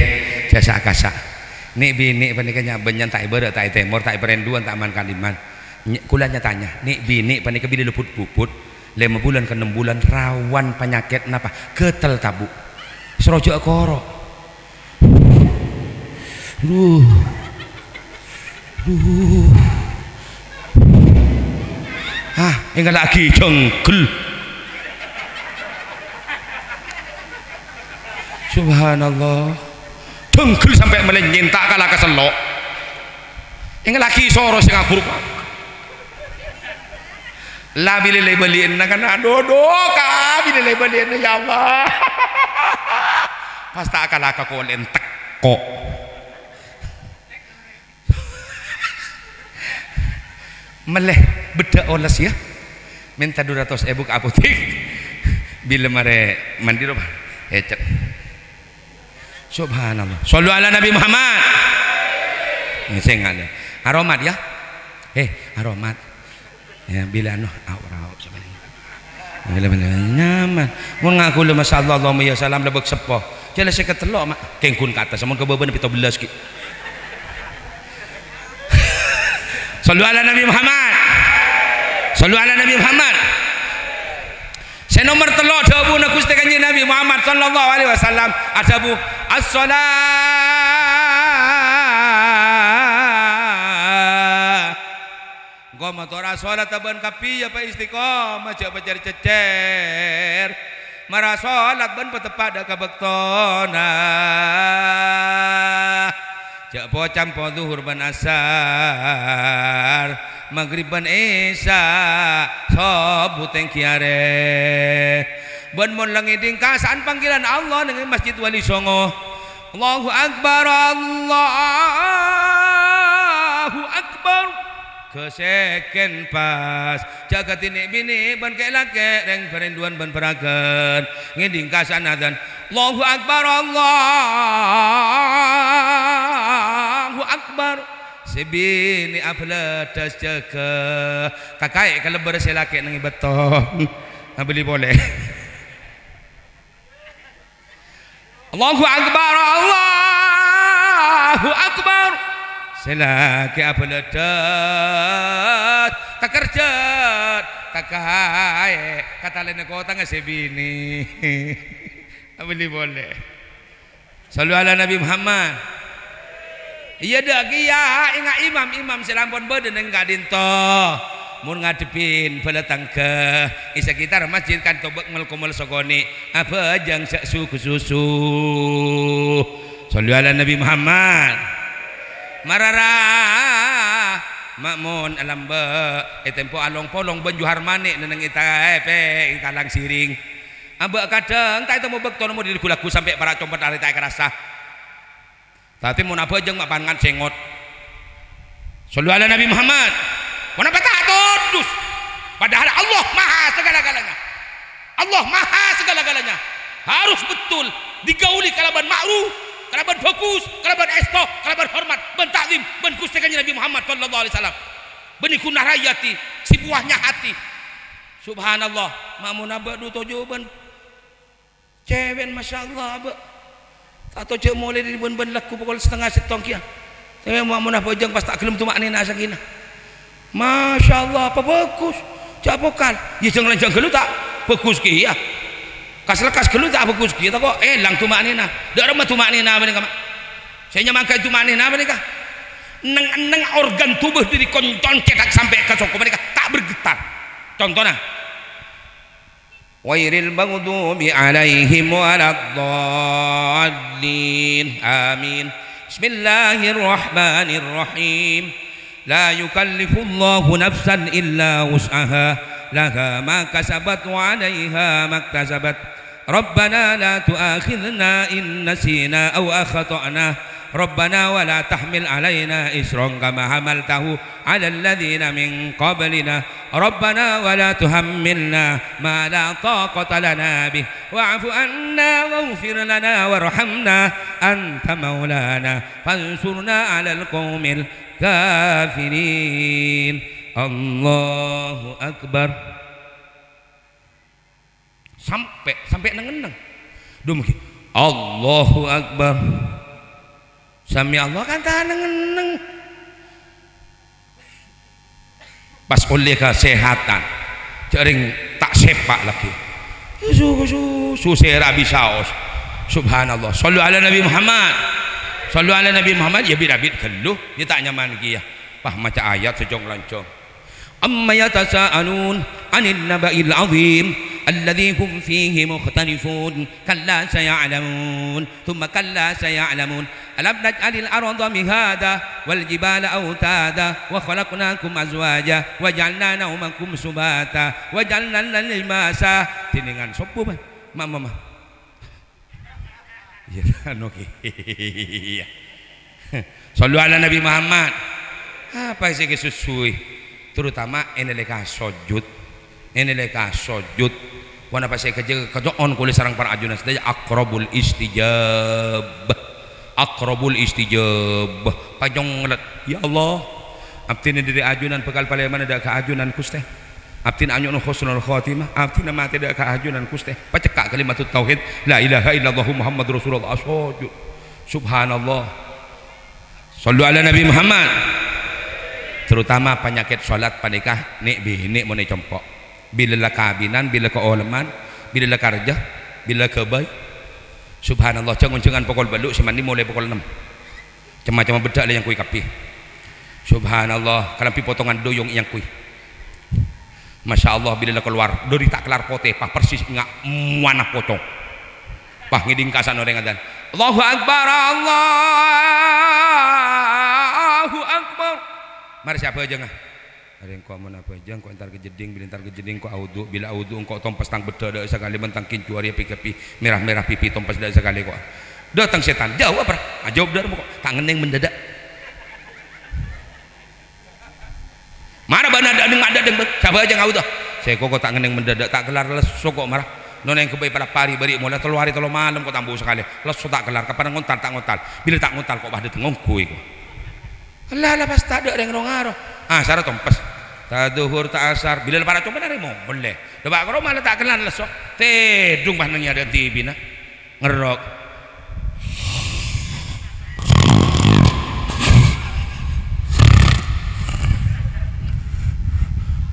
jhâ' sa'-kasa'. Nè'-binè' panèka nya'-bânnya'an ta' è bârâ', ta' è tèmor, ta' è parèndhuwân, ta' man-kaliman. Ny-, kaulâ nya-tanya, nè'-binè' panèka bilâ lè but-bubut, lèma bulân ka ennem bulân, rawan panyakèt napa? Ghâtel tabu'. Soro jhâ' koro. Duh. Duh. Ah, èngghâllâ'aghi jhânggel. Subhanallah. Jhânggel sampè' malènyèn ta' kala ka sello'. Èngghâllâ'aghi soro sè ngaghur. La bilâ lè bâli'na kan, aduh, duh, ka bilâ lè bâli'na, ya Allah. Pas ta' kala ka kolè'en tekko'. Mellè beddhâ' oles, ya. Mènta dua ratus èbu ka apotek. Bilâ marè mandi rowa, ècet. Subhanallah. Shallu ala Nabi Muhammad. Ini sing ada. Aromat, ya. Eh, aromat. Ya, bilâ anu, au, rau, sampeyan. Bilâ, bilâ, nyaman. Mon ngaku lho, masyaallah, Allahumma ya salam, lebek seppo. Jala seket tello', Mak. Kèng ghun ka attas, mon ka bâbâna pètto bellas, ghi. Shallu ala Nabi Muhammad. Shallu ala Nabi Muhammad. Sè nomer tello' dhâbuna Ghustè Kanjeng Nabi Muhammad sallallahu alaihi wasallam adhâbu, "As-shalah." Engko' mator asolat bân kabbhi ya pa istiqomah, jhâ' pacèr-cècèr. Mara solat bân pateppa' dâ' ka bâktona. Jhâ' po-campo Zuhur bân Asar, Maghrib bân Isya, Sobbhu tèngghi arè. Bân mon la ngèdhing kasa'an panggilan Allah neng Masjid Wali Songo. Allahu Akbar, Allahu Akbar. Ghâsèkèn pas. Jhâ' kadhi nè'-binè' bân kè'-lakè', rèng parèndhuwân bân paraghân. Ngèdhing kasa'an adzan. Allahu Akbar, Allahu Akbar. Sè binè' abhâlâdhâs jâgâ. Kakaè' kalèbâr sè lakè' neng è bâtto. Abâli polè. Allahu Akbar, Allahu Akbar. Sè lakè' abhâlâdhâs, takerjhât, takaè, katalèna kotangnga sè binè. Abâli polè. Shallu ala Nabi Muhammad. Iyâ, dâ' kèya, enga' imam-imam sè la ampon bâdâ neng ka'dinto. Mon ngadhebbhin bâlâ tangghâ, è sakitar masjid kanto bâ' mel-komel sakonè', abhâjâng jhâ' su-ghususu. Shallu ala Nabi Muhammad. Marara, ma'mun alambâ', è tempo along-polong bân Johar Manik neng è Taipè, è Talang Siring. Abâ' kadhâng ta' ètemmo bâkto nemmo dhi-, ghu-lagghu sampè' para' compet arè ta' èkarassa. Tapè mon abhâjâng ma' pangan sèngot. Shallu ala Nabi Muhammad. Ponapa ta' todus? Padahal Allah Maha segala-galanya. Allah Maha segala-galanya. Harus betul digauli kalaban ma'ruf, kalaban bagus, kalaban èsto, kalaban hormat, bân ta'zim, bân Ghustè Kanjeng Nabi Muhammad sallallahu alaihi wasallam. Bân iku narayati, si buahnya hati. Subhanallah, ma'mun abâ' du toju' bân Cèwèn, masyaallah, abâ'. Ta' tojjhâ' molè dâri bân-bân lagghu pokol satengnga sèttong kèya. Tapè ma-, mon abhâjâng pas ta' ghellem tuma'nina sakinah. Masyaallah, apa bhâghus. Jhâ' pokal. Yâ, jhâng-lanjhâng ghâllu ta' bhâghus kèya. Kas-lekkas ghâllu ta' bhâghus kèya. Tako' èlang tuma'nina. Dâ' remma tuma'nina panèka, Ma'. Sè nyamangghâi tuma'nina panèka. Neng-enneng organ tobâ dâri koncon cèthak sampè' ka soko panèka ta' bergetar. Contona. Ghairil maghdubi 'alaihim waladdallin. Amin. بسم الله الرحمن الرحيم. لا يكلف الله نفسا إلا وسعها، لها ما كسبت وعليها ما اكتسبت. ربنا لا تؤاخذنا إن نسينا أو أخطأنا. ربنا ولا تحمل علينا إصرا كما حملته على الذين من قبلنا. ربنا ولا تحملنا ما لا طاقة لنا به. واعف عنا واغفر لنا وارحمنا أنت مولانا فانصرنا على القوم الكافرين. الله أكبر. Sampè', sampè' neng-enneng. Dhu manggi, "Allahu Akbar." Sami Allah kan ta' neng-enneng. Pas ollè kasèhatan, jhâ' rèng ta' sèpa' lagi. Su-, su-, su-, sè ra bisaos. Subhanallah. Shallu ala Nabi Muhammad. Shallu ala Nabi Muhammad. Yâ bit-abit ghâllu. Yâ ta' nyaman kèya. Pas maca ayat sè jhâng-lanjhâng. عم يتساءلون عن النبأ العظيم الذي هم فيه مختلفون كلا سيعلمون ثم كلا سيعلمون ألم نجعل الأرض مهادا والجبال أوتادا وخلقناكم أزواجا وجعلنا نومكم سباتا وجعلنا الليل لباسا. Dinengan sobbhu, ma-, ma-, ma-, ma. Iyâ, anu, iyâ. Shallu ala Nabi Muhammad. Apa sè èkasussuwi? Terutama è nalèka sojud. È nalèka sojud. Ponapa sè èkajâ-, kaco'on kaulâ sareng para ajunan sadhâjâ aqrabul istijab. Aqrabul istijab. Panyonglet. "Ya Allah, abdhina dâri ajunan bhâkal palèmana dâ' ka ajunan, Ghustè." Abdhina anyo'ona husnul khotimah, abdhina matè dâ' ka ajunan, Ghustè. Pacekka' kalimatut tauhid, la ilaha illallah Muhammadur Rasulullah, sojud. Subhanallah. Shallu ala Nabi Muhammad. Terutama panyakèt sholat panèka nè'-binè' mon è compo'. Bilâ la kabinan, bilâ kaoleman, bilâ la karja, bilâ ghâbây. Subhanallah, jâng-onjhângan pokol bâllu' sè mandi molaè pokol ennem. Cem-macemma beddhâ' la èangkoy kabbhi. Subhanallah, kalambhi potongan dhoyong èangkoy. Masya Allah, bilâ la kalowar, dâri ta' kellar potè, pas persis nga' mowana pocong. Pas ngèdhing ka'assan orèng adzan. "Allahu Akbar, Allahu Akbar." Mara sè abhâjângnga. Arè engko' mon abhâjâng, engko' entar ka jeddhing, bilâ entar ka jeddhing, engko' aodhu', bilâ aodhu', engko' tompes tang beddhâ' dâ' sakalè, mon tang kincu arèya pèkabbhi, mèra-mèra pipi tompes dâ' sakalè, ko'. Dâteng sètan, jâwâb, ra? Ajâwâb dâ' remma, ko'. Ta' ngennèng mendadak. Mara bâ'na dâ'-, dâ'-, dâ'-, dâ'-, sabhâjâng aodhu'. Sè ko', ko' ta' ngennèng mendadak, ta' kellar lesso, ko', mara. Nonèng ghâbây para pari bâri' mola tello arè tello malem, ko' tambu sakalè. Lesso ta' kellar, kapan ngontal, ta' ngontal. Bilâ ta' ngontal, ko' pas dâteng ongghuy, ko'. Ella, la pas tadâ' rèng ro-ngaro. Asar tompes. Ta' dhuhur, ta' asar. Bilâ la para' compo'na rè molè. Dâpa' ka roma la ta' kellar lesso. Tèdung pas neng è adâ'na T V-na. Ngerrok.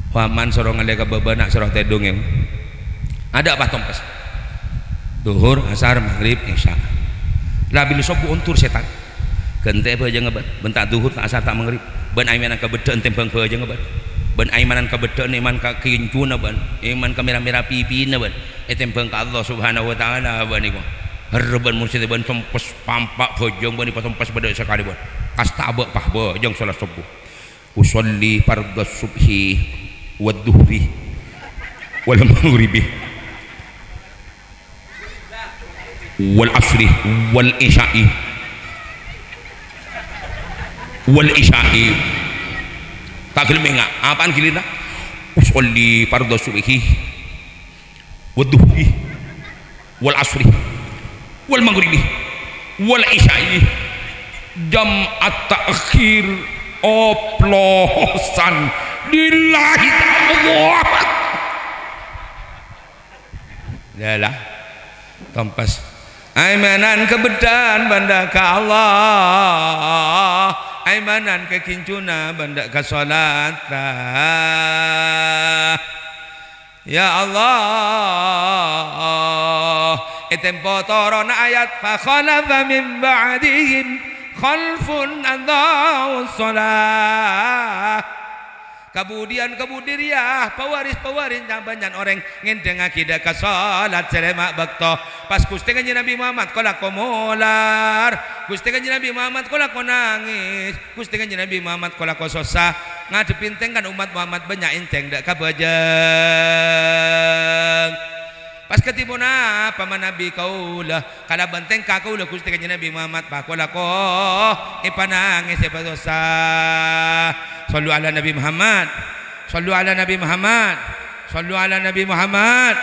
Paman soro ngalè ka bâbâna, soro tèdung, yâ. Adâ' pas tompes. Dhuhur, asar, maghrib, isya. La bilâ sobbhu ondur sètan. Ghântè bhâjângnga, bân. Bân ta' dhuhur, ta' asar, ta' maghrib. Bân aimanan ka beddhâ'ân tèmbhâng bhâjângnga, bân. Bân aimanan ka beddhâ'ân, èman ka kincuna, bân. Èman ka mèra-mèra pipina, bân. Ètèmbhâng ka Allah Subhanahu wa Ta'ala, bân, nèko. Herre, bân, mon sè bân tompes pampa' bhâjâng, bân, èpatompes bâdâ sakalè, bân. Kasta abâ' pas bhâjâng salat sobbhu. Usolli fardhas subhi wad dhuhri wal maghribi wal asri wal isya'i wal isya'i. Ta' ghellem enga', apaan gilirna? Usolli fardhas subhi wad dhuhri wal asri wal maghribi wal isya'i. Jam'at ta'khir, oplosan. Lillahi ta'ala. Yalah. Tompes. Aimanan ka beddhâ'ân bân dâ' ka Allah. Aimanan ka kincuna bân dâ' ka salat. Ya Allah, è tempo toronna ayat, "Fa khalafa min ba'dihim khalfun adha'us shalah." Kabudhiyân, kabudhiyân rèya, pawaris-pawaris bânnya' orèng ngèndhângngaghi dâ' ka salat sè lèma' bâkto. Pas Ghustè Kanjeng Nabi Muhammad ko-, lako molar. Ghustè Kanjeng Nabi Muhammad ko-, lako nangès. Ghustè Kanjeng Nabi Muhammad ko-, lako sossa. Ngadhebbhi èntèng kan ommat Muhammad bânnya' èntèng dâ' ka bhâjâng. Pas kadhi ponapa manabi kaulâ, kalabân tèngka kaulâ Ghustè Kanjeng Nabi Muhammad, pa-, ko-, lako èpanangès, èpasossa. Shallu ala Nabi Muhammad. Shallu ala Nabi Muhammad. Shallu ala Nabi Muhammad.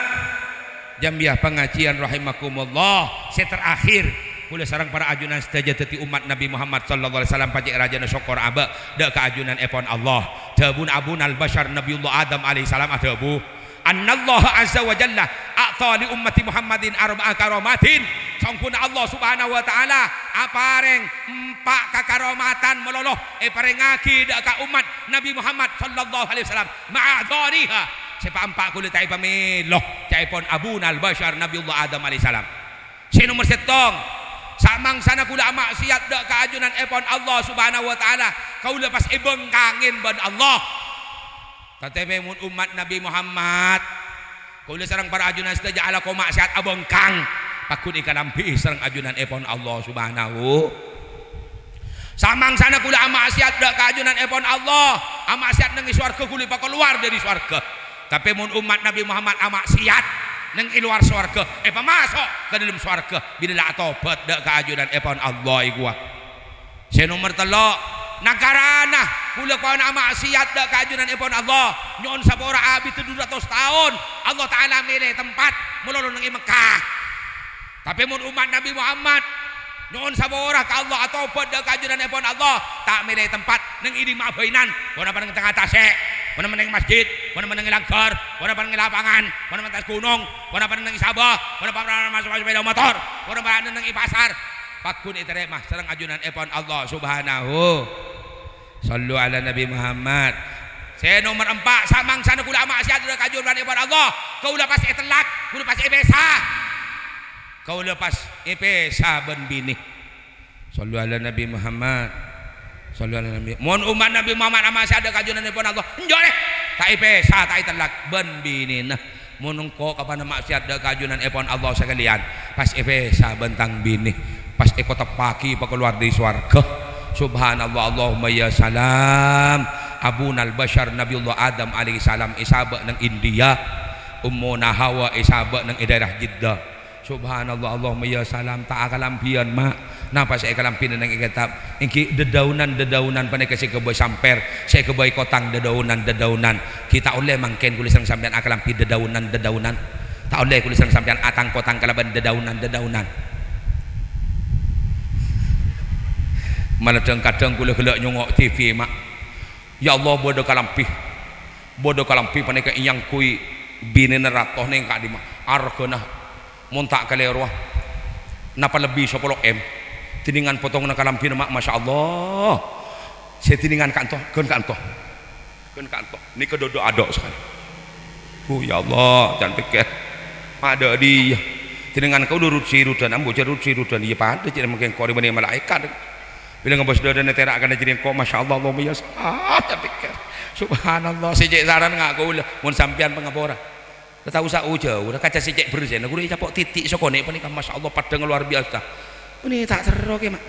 Jamiah pangajiyân rahimakumullah. Sè terakhir, kaulâ sareng para ajunan sadhâjâ dhâddhi ommat Nabi Muhammad sallallahu alaihi wasallam, pajhât rajâna sokkor abâ' dâ' ka ajunanèpon Allah. Dhâbuna Abunal Basyar Nabiyullah Adam alaihissalam adhâbu, "Annallaha azza wa jalla a'ta li ummati Muhammadin arba'a karamatin." Songghuna Allah Subhanahu wa Ta'ala aparèng empa' kakaromatan malolo èparèngngaghi dâ' ka ommat Nabi Muhammad sallallahu alaihi wasallam. Ma'adhariha, sè paempa' kaulâ ta' èpamèlo, ca'èpon Abunal Basyar Nabiyullah Adam alaihissalam. Sè nomer sèttong, samangsana kaulâ ama'siyat dâ' ka ajunanèpon Allah Subhanahu wa Ta'ala, kaulâ pas èbângkangè bân Allah. Tatèpè mon ommat Nabi Muhammad, kaulâ sareng para ajunan sadhâjâ alako ma'siyat abângkang, pagghun èkalambhi'i sareng ajunanèpon Allah Subhanahu. Samangsana kaulâ ama'siyat dâ' ka ajunanèpon Allah, ama'siyat neng è sowarghâ kaulâ èpakalowar dâri sowarghâ. Tapè mon ommat Nabi Muhammad ama'siyat neng è lowar sowarghâ, èpamaso' ka dâlem sowarghâ, bilâ la atobhât dâ' ka ajunanèpon Allah èkowa. Sè nomer tello', nakarana kaulâ pon ama'siyat dâ' ka ajunanèpon Allah, nyo'on sapora abiddhâ du ratos taon, Allah Ta'ala mèlè tempat, malolo neng è Mekkah. Tapè mon ommat Nabi Muhammad, nyo'on sapora ka Allah, atobhât dâ' ka ajunanèpon Allah, ta' mèlè tempat, neng è dimma'a bhâinan, ponapa neng tengnga tasè', ponapa neng masjid, ponapa neng è langghâr, ponapa neng è lapangan, ponapa neng attas ghunong, ponapa neng è sabâ, ponapa neng maso' sepèda motor, ponapa neng è pasar. Pagghun ètarèma sareng ajunanèpon Allah Subhanahu. Shallu ala Nabi Muhammad. Sè nomer empa', samangsana kaulâ ama'siyat dâ' ka ajunanèpon Allah, kaulâ pas ètellak, kaulâ pas èpèsa. Kaulâ pas èpèsa bân binè. Shallu ala Nabi Muhammad. Shallu ala Nabi. Mon ommat Nabi Muhammad ama'siyat dâ' ka ajunanèpon Allah, enjâ' rè, ta' èpèsa, ta' ètellak bân binèna. Mon engko' kapan ma'siyat dâ' ka ajunanèpon Allah sakalèyan, pas èpèsa bân tang binè, pas èkoteppaghi èpakalowar dâri sowarghâ. Subhanallah, Allahumma ya salam. Abunal Basyar Nabiyullah Adam alaihissalam èsabâ' neng India. Ummuna Hawa èsabâ' neng è dhaèra Jeddah. Subhanallah, Allahumma ya salam, ta' akalambhiyân, ma'. Napa sè èkalambhina neng è kètab? Èngghi dhâdhâunan-dhâdhâunan panèka sè èghâbây sampèr, sè èghâbây kotang dhâdhâunan-dhâdhâunan. Ghi' ta' ollè mangkèn kaulâ sareng sampèyan akalambhi dhâdhâunan-dhâdhâunan. Ta' ollè kaulâ sareng sampèyan atang-kotang kalabân dhâdhâunan-dhâdhâunan. Mala dhâng-kadhâng kaulâ ghellâ' nyongngo' T V, ma'. Ya Allah, bâdâ kalambhi. Bâdâ kalambhi panèka èangghuy binèna rato neng ka'dimma. Arghâna mon ta' kalèrowa napa lebbi sapolo M. Dinèngan potonganna kalambhina, ma', masya Allah. Sè dinèngan ka'anto, ghân ka'anto. Ghân ka'anto. Nèka dodok ado' sakalè. Oh, ya Allah, can pèkkèr. Adâ' dhiyâ. Dinèngan kaulâ rut-sirudhân, ambu jâ' rut-sirudhân. Iyâ padâ jâ' mangkèn kor bânnè malaèkat. Bilâ ngabâs dhâdhâna tèra' kana jârèya engko', masya Allah, Allahumma ya sa-, ah, ta' pèkkèr. Subhanallah, sè cè' saran nga' kaulâ, mon sampèyan pangapora. La ta' osa ojâ, ora kaca sè cè' bherrâsèna, ghuru ècapo' titik sakonè' panèka, masya Allah, padhângnga luar biasa. Panè ta' terro kè, ma'.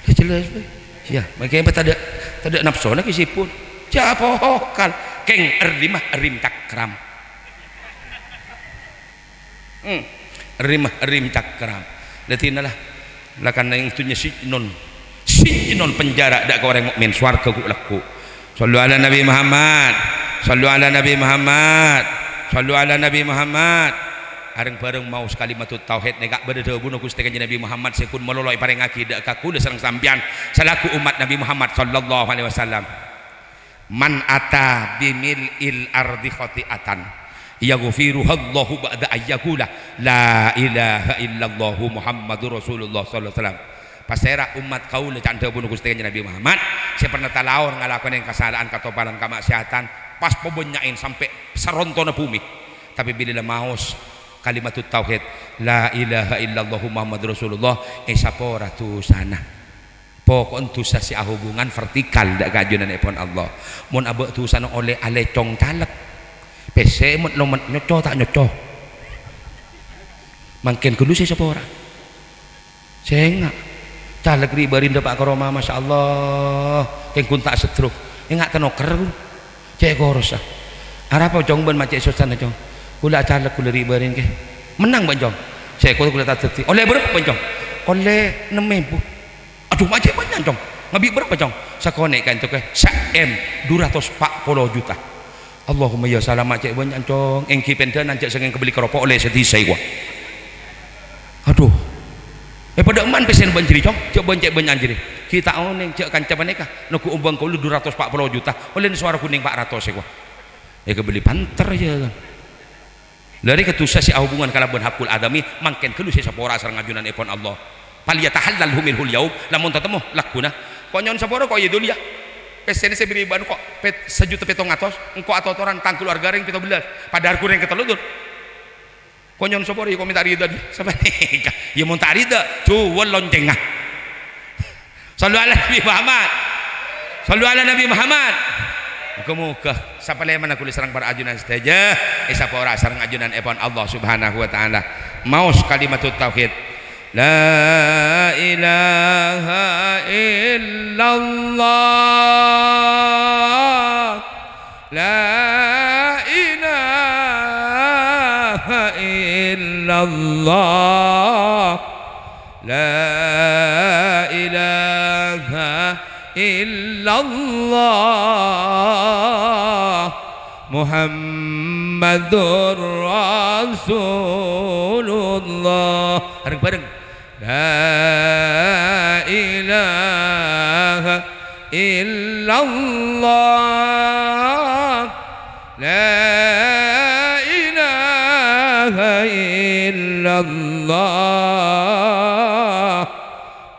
La jelas, bhâi. Iyâ, mangkèn tadâ', tadâ' napsona kè sèpon. Jâ' pokal. Kèng, èrrimma, èrrim cakram. Hmm. Rim, rim cakram. Dhâddhi, la, la kana è dhunnya sijnun. Sijnun penjara dâ' ka orèng mukmin, sowarghâ ghu'-lagghu'. Shallu ala Nabi Muhammad. Shallu ala Nabi Muhammad. Shallu ala Nabi Muhammad. Areng-bhâreng maos kalimatut tauhid nèka bâdâ dhâbuna Ghustè Kanjeng Nabi Muhammad sè ghun malolo èparèngngaghi dâ' ka kaulâ sareng sampèyan salaku ommat Nabi Muhammad sallallahu alaihi wasallam. "Man ata bimil'il ardi khati'atan, yaghfiruhallahu ba'da ayyakula, la ilaha illallahu Muhammadur Rasulullah sallallahu alaihi wasallam." Pasèra ommat kaulâ, can dhâbuna Ghustè Kanjeng Nabi Muhammad, sè pernah talaor ngalakonè kasala'an, katopalan, kama'siyatan, pas pabânnya'èn sampè' sarontona bhumè. Tapè bilâ la maos kalimatut tauhid, la ilaha illallahu Muhammadur Rasulullah, èsapora dhusana. Poko'en dhusa sè ahubungan vertikal dâ' ka ajunanèpon Allah. Mon abâ' dhusana ollè alècong caleg, pèssè met-lomet nyoco ta' nyoco? Mangkèn ghâllu sè sapora. Sènga'. Caleg ri'-bâri' dâpa' ka roma, masyaallah, kèng ghun ta' seddro. Enga' tanoker, ghun. Cè' korosa. Arapa, Cong, bân ma' cè' sossana, Cong? Kaulâ acaleg kaulâ ri'-bâri' kè. Mennang, bân, Cong? Sèko kaulâ ta' dhâddhi. Ollè bârâmpa, Cong? Ollè nem èbu. Adhu, ma' cè' bânnya', Cong. Ngabi' bârâmpa, Cong? Sakonè' ka'ento kè. Sa-M, du ratos pa' polo juta. Allahumma ya salam, ma' cè' bânnya', Cong. Èngghi pendhânan jhâ' sèngèng kabelli ka ropo' ollè sadhisa èkowa. Adhu. È, padâ man pèssèna bân jârèya, Cong. Jhâ' bân cè' bânnya'an jârèya. Ghi' ta' onèng, jhâ' kanca panèka. Neggu' ombâng kaulâ du ratos pa' polo juta. Ollèna sowara ghunèng pa' ratos èkowa. Èkabelli panter, yâ, kan. Lâ rèya dhusa sè ahubungan kalabân haqqul adami, mangkèn ghâllu sè sapora sareng ajunanèpon Allah. "Falyatahallalhu minhul yaum," lamon tatemmo lagghuna. Ko' nyo'on sapora, ko', yâ, Dul, yâ. Pèssèna sè bâri' bân ko' pèt-, sajuta pètong atos, engko' atotoran tang kalowarga rèng pètto bellâs. Padahal ghun rèng katello, Dul. Ko' nyo'on sapora, yâ, ko' mènta ridha, Dul. Sapanèka. Yâ, mon ta' ridha, juwâl loncèngnga. Shallu ala Nabi Muhammad. Shallu ala Nabi Muhammad. Moghâ-moghâ sapalèmanna kaulâ sareng para ajunan sadhâjâ èsapora sareng ajunanèpon Allah Subhanahu wa Ta'ala. Maos kalimatut tauhid. La ilaha illallah. La ilaha illallah. La ilaha illallah Muhammadur Rasulullah. Reng-bareng. La ilaha illallah. La ilaha illallah.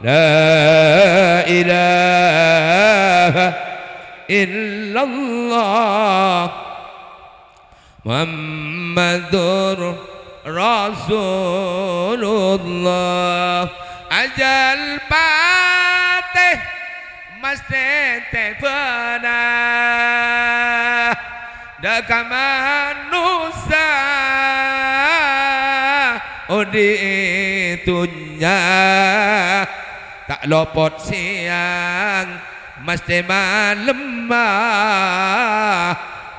La ilaha illallah. Muhammadur Rasulullah. Ajâl patè mastè tèbâna dâ' ka manossa odi' è dhunnya. Ta' lopot sèyang, mastè malemma,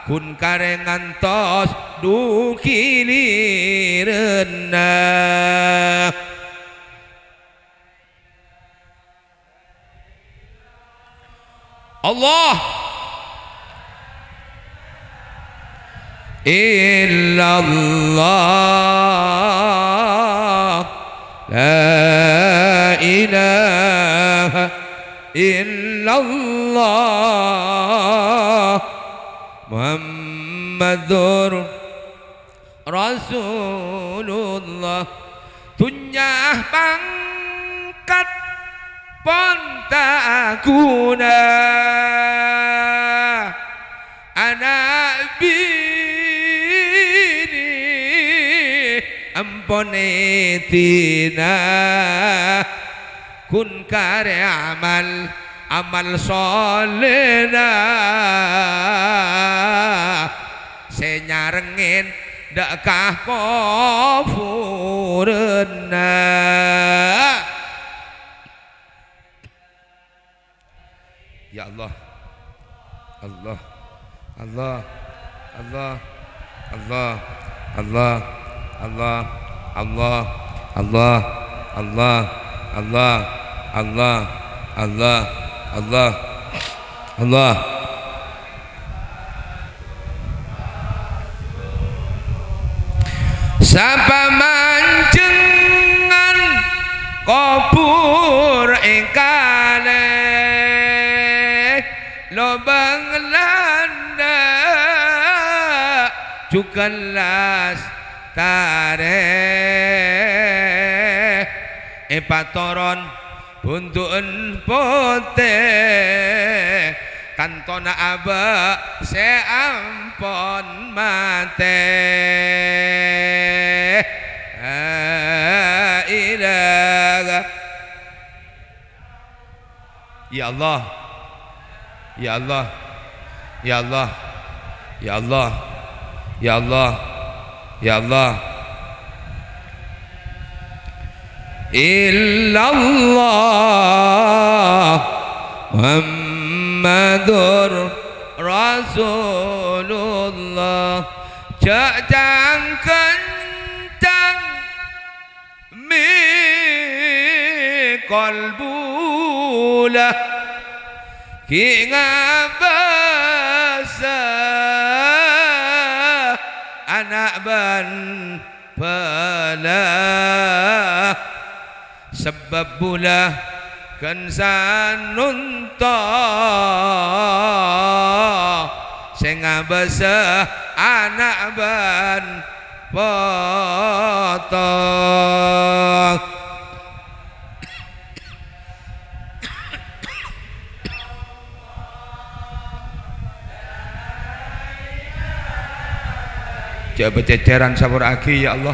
ghun karè ngantos du ghiliranna. Allah. Illallah. La ilaha illallah. Muhammadur Rasulullah. Dhunnya pangkat pon ta' ghuna, ana' binè ampon èdina. Ghun karè amal, amal solèna sè nyarèngngè dâ' ka kobhurânna. Ya Allah. Allah. Allah. Sapamanjhengan kobhur èkalè, lobâng landhâ' jhughân lastarè, èpatoron bhunto'en potè, tantona abâ' sè ampon matè. La ilaha Ya Allah. Ya Allah. Ya Allah. Ya Allah. Ya Allah. Ya Allah. Illallah Muhammadur Rasulullah. Jhâ' can-kencang mè' kolbula ghi' ngabâsa ana' bân bhâlâ. Sabâb bulâ ghân sanonto sè ngabâsa ana' bân poto. Jhâ' bâcècèran, sapora'aghi, ya Allah.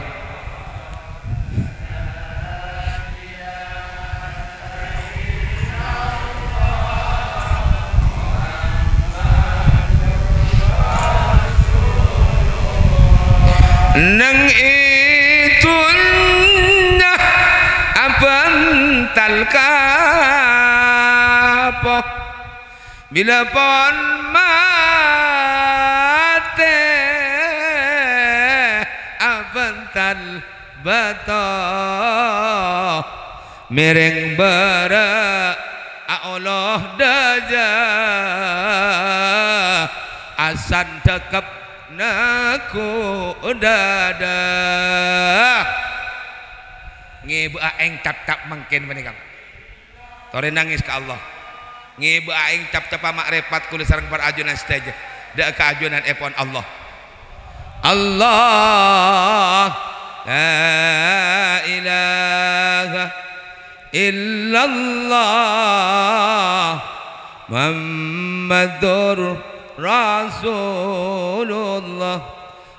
Neng è dhunnya abhântal kapo, bilâ pon matè abhântal bâto. Mèrèng bârâ' aolo dâjâ, asan dhâkep neggu' dâdâ. Ngèbâ'â aèng cap-cap mangkèn panèka. Torè nangès ka Allah. Ngèbâ'â aèng cap-cappâ ma'rifat kaulâ sareng para ajunan sadhâjâ dâ' ka ajunan èpon Allah. Allah, la ilaha illallah Muhammadur Rasulullah.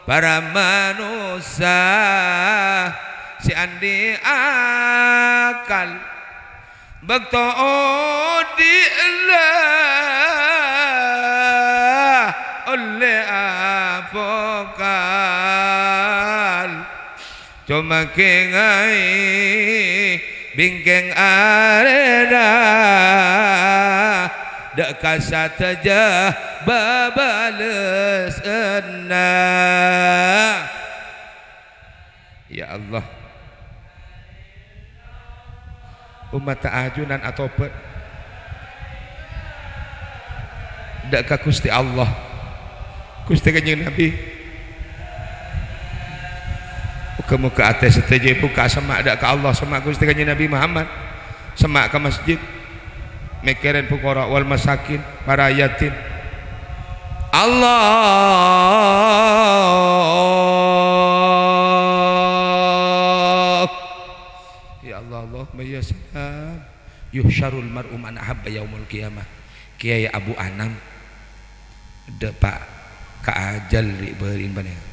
Para manossa sè andi' akal, bâkto odi' la ollè abhâkal. Coma kèngèng bingkèng arèna dâ' ka sadhâjâ bâbâlessanna. Ya Allah. Ommatta ajunan atobhât dâ' ka Ghustè Allah. Ghustè Kanjeng Nabi. Moghâ-moghâ atè sadhâjâ èbukka' semma' dâ' ka Allah, semma' Ghustè Kanjeng Nabi Muhammad, semma' ka masjid, mèkkèrèn fuqara wal masakin, para yatim. Allah. Ya Allah, Allahumma ya salam. Yuhsyarul mar'u man ahabba yaumal qiyamah. Kèyaè Abu Anam. Dâpa' ka ajhâl rè'-bâri'na panèka.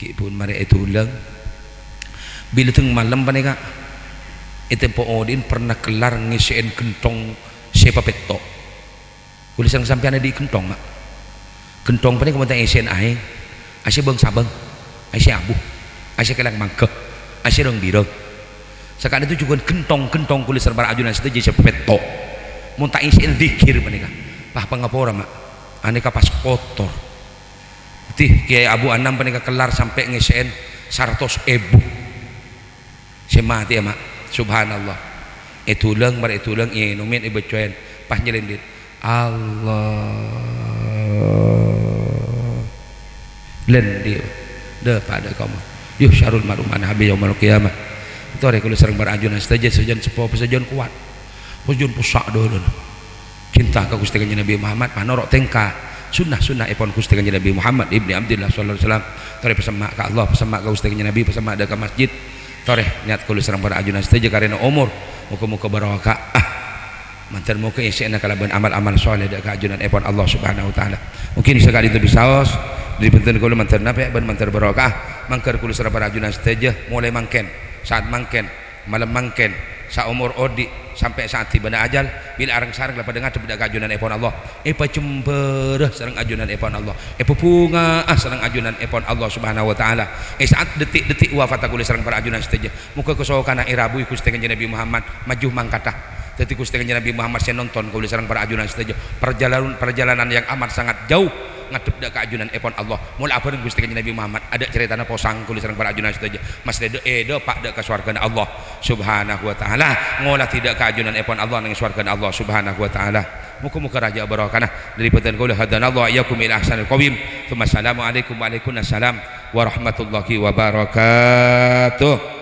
Ghi' pon marè èdulâng. Bilâ teng malem panèka, è tempo odi'na pernah kellar ngèssè'è ghentong sè papètto'. Kaulâ sareng sampèyan andi' ghentong, Ma'. Ghentong panèka mon ta' èssè'è aèng, asè bâng-sabâng, asè abu, asè kèlang mangghâ, asè rang-birâng. Saka'dinto jhughân ghentong-ghentong kaulâ sareng para ajunan sadhâjâ sè pètto'. Mon ta' èssè'è dzikir panèka, pas pangapora, Ma'. Anèka pas kotor. Dhâddhi, Kèyaè Abu Anam panèka kellar sampè' ngèssè'è saratos èbu sè matèya, Ma'. Subhanallah. Èdulâng, marè èdulâng, ènomè, èbâccoè, pas nyelendit. Allah. Lèn dhi-, dâpa' dâ' kaulâ. Yuhsyarul mar'u man ahabba yaumal qiyamah. Torè kaulâ sareng para ajunan sadhâjâ, sajân seppo, sajân kowat. Sajân possa' dhâlâna. Cinta ka Ghustè Kanjeng Nabi Muhammad, manoro' tèngka sunnah-sunnah èpon Ghustè Kanjeng Nabi Muhammad ibni Abdillah sallallahu alaihi wasallam. Torè pasemma' ka Allah, pasemma' ka Ghustè Kanjeng Nabi, pasemma' dâ' ka masjid. Torè, niyat kaulâ sareng para ajunan sadhâjâ karèna omor. Moghâ-moghâ barokah. Ah. Mandhâr moghâ èssè'è kalabân amal-amal sholeh dâ' ka ajunan èpon Allah Subhanahu wa Ta'ala. Mungkin saka'dinto bisaos, dhâri bhunten kaulâ mandhâr napè' bân mandhâr barokah. Mangghâr kaulâ sareng para ajunan sadhâjâ, molaè mangkèn, saat mangkèn, malem mangkèn, Saomor odi' sampè' sa'at tibâna ajhâl, bilâ areng-sareng la padâ ngadhep dâ' ka ajunanèpon Allah. Èpajembhârâ sareng ajunanèpon Allah. Èpabhunga'a sareng ajunanèpon Allah Subhanahu wa Ta'ala. È sa'at dhetik-dhetik wafatta kaulâ sareng para ajunan sadhâjâ. Moghâ kasokanna èrabuwi Ghustè Kanjeng Nabi Muhammad, maju mangkaddhâ. Dhâddhi Ghustè Kanjeng Nabi Muhammad sè nonton kaulâ sareng para ajunan sadhâjâ. Parjalanan, parjalanan yang amat sangat jauh ngadhep dâ' ka ajunanèpon Allah. Mola abhâreng Ghustè Kanjeng Nabi Muhammad, adâ' carètana posang kaulâ sareng para ajunan sadhâjâ. Mastè dâ', è, dâpa' dâ' ka sowarghâna Allah Subhanahu wa Ta'ala. Ngolatè dâ' ka ajunanèpon Allah neng sowarghâna Allah Subhanahu wa Ta'ala. Moghâ-moghâ rajâ barokana dâri bhâdhân kaulâ. Hadanallahu wa iyyakum ila ahsanil qawim. Tsumma assalamualaikum, waalaikumsalam warahmatullahi wabarakatuh.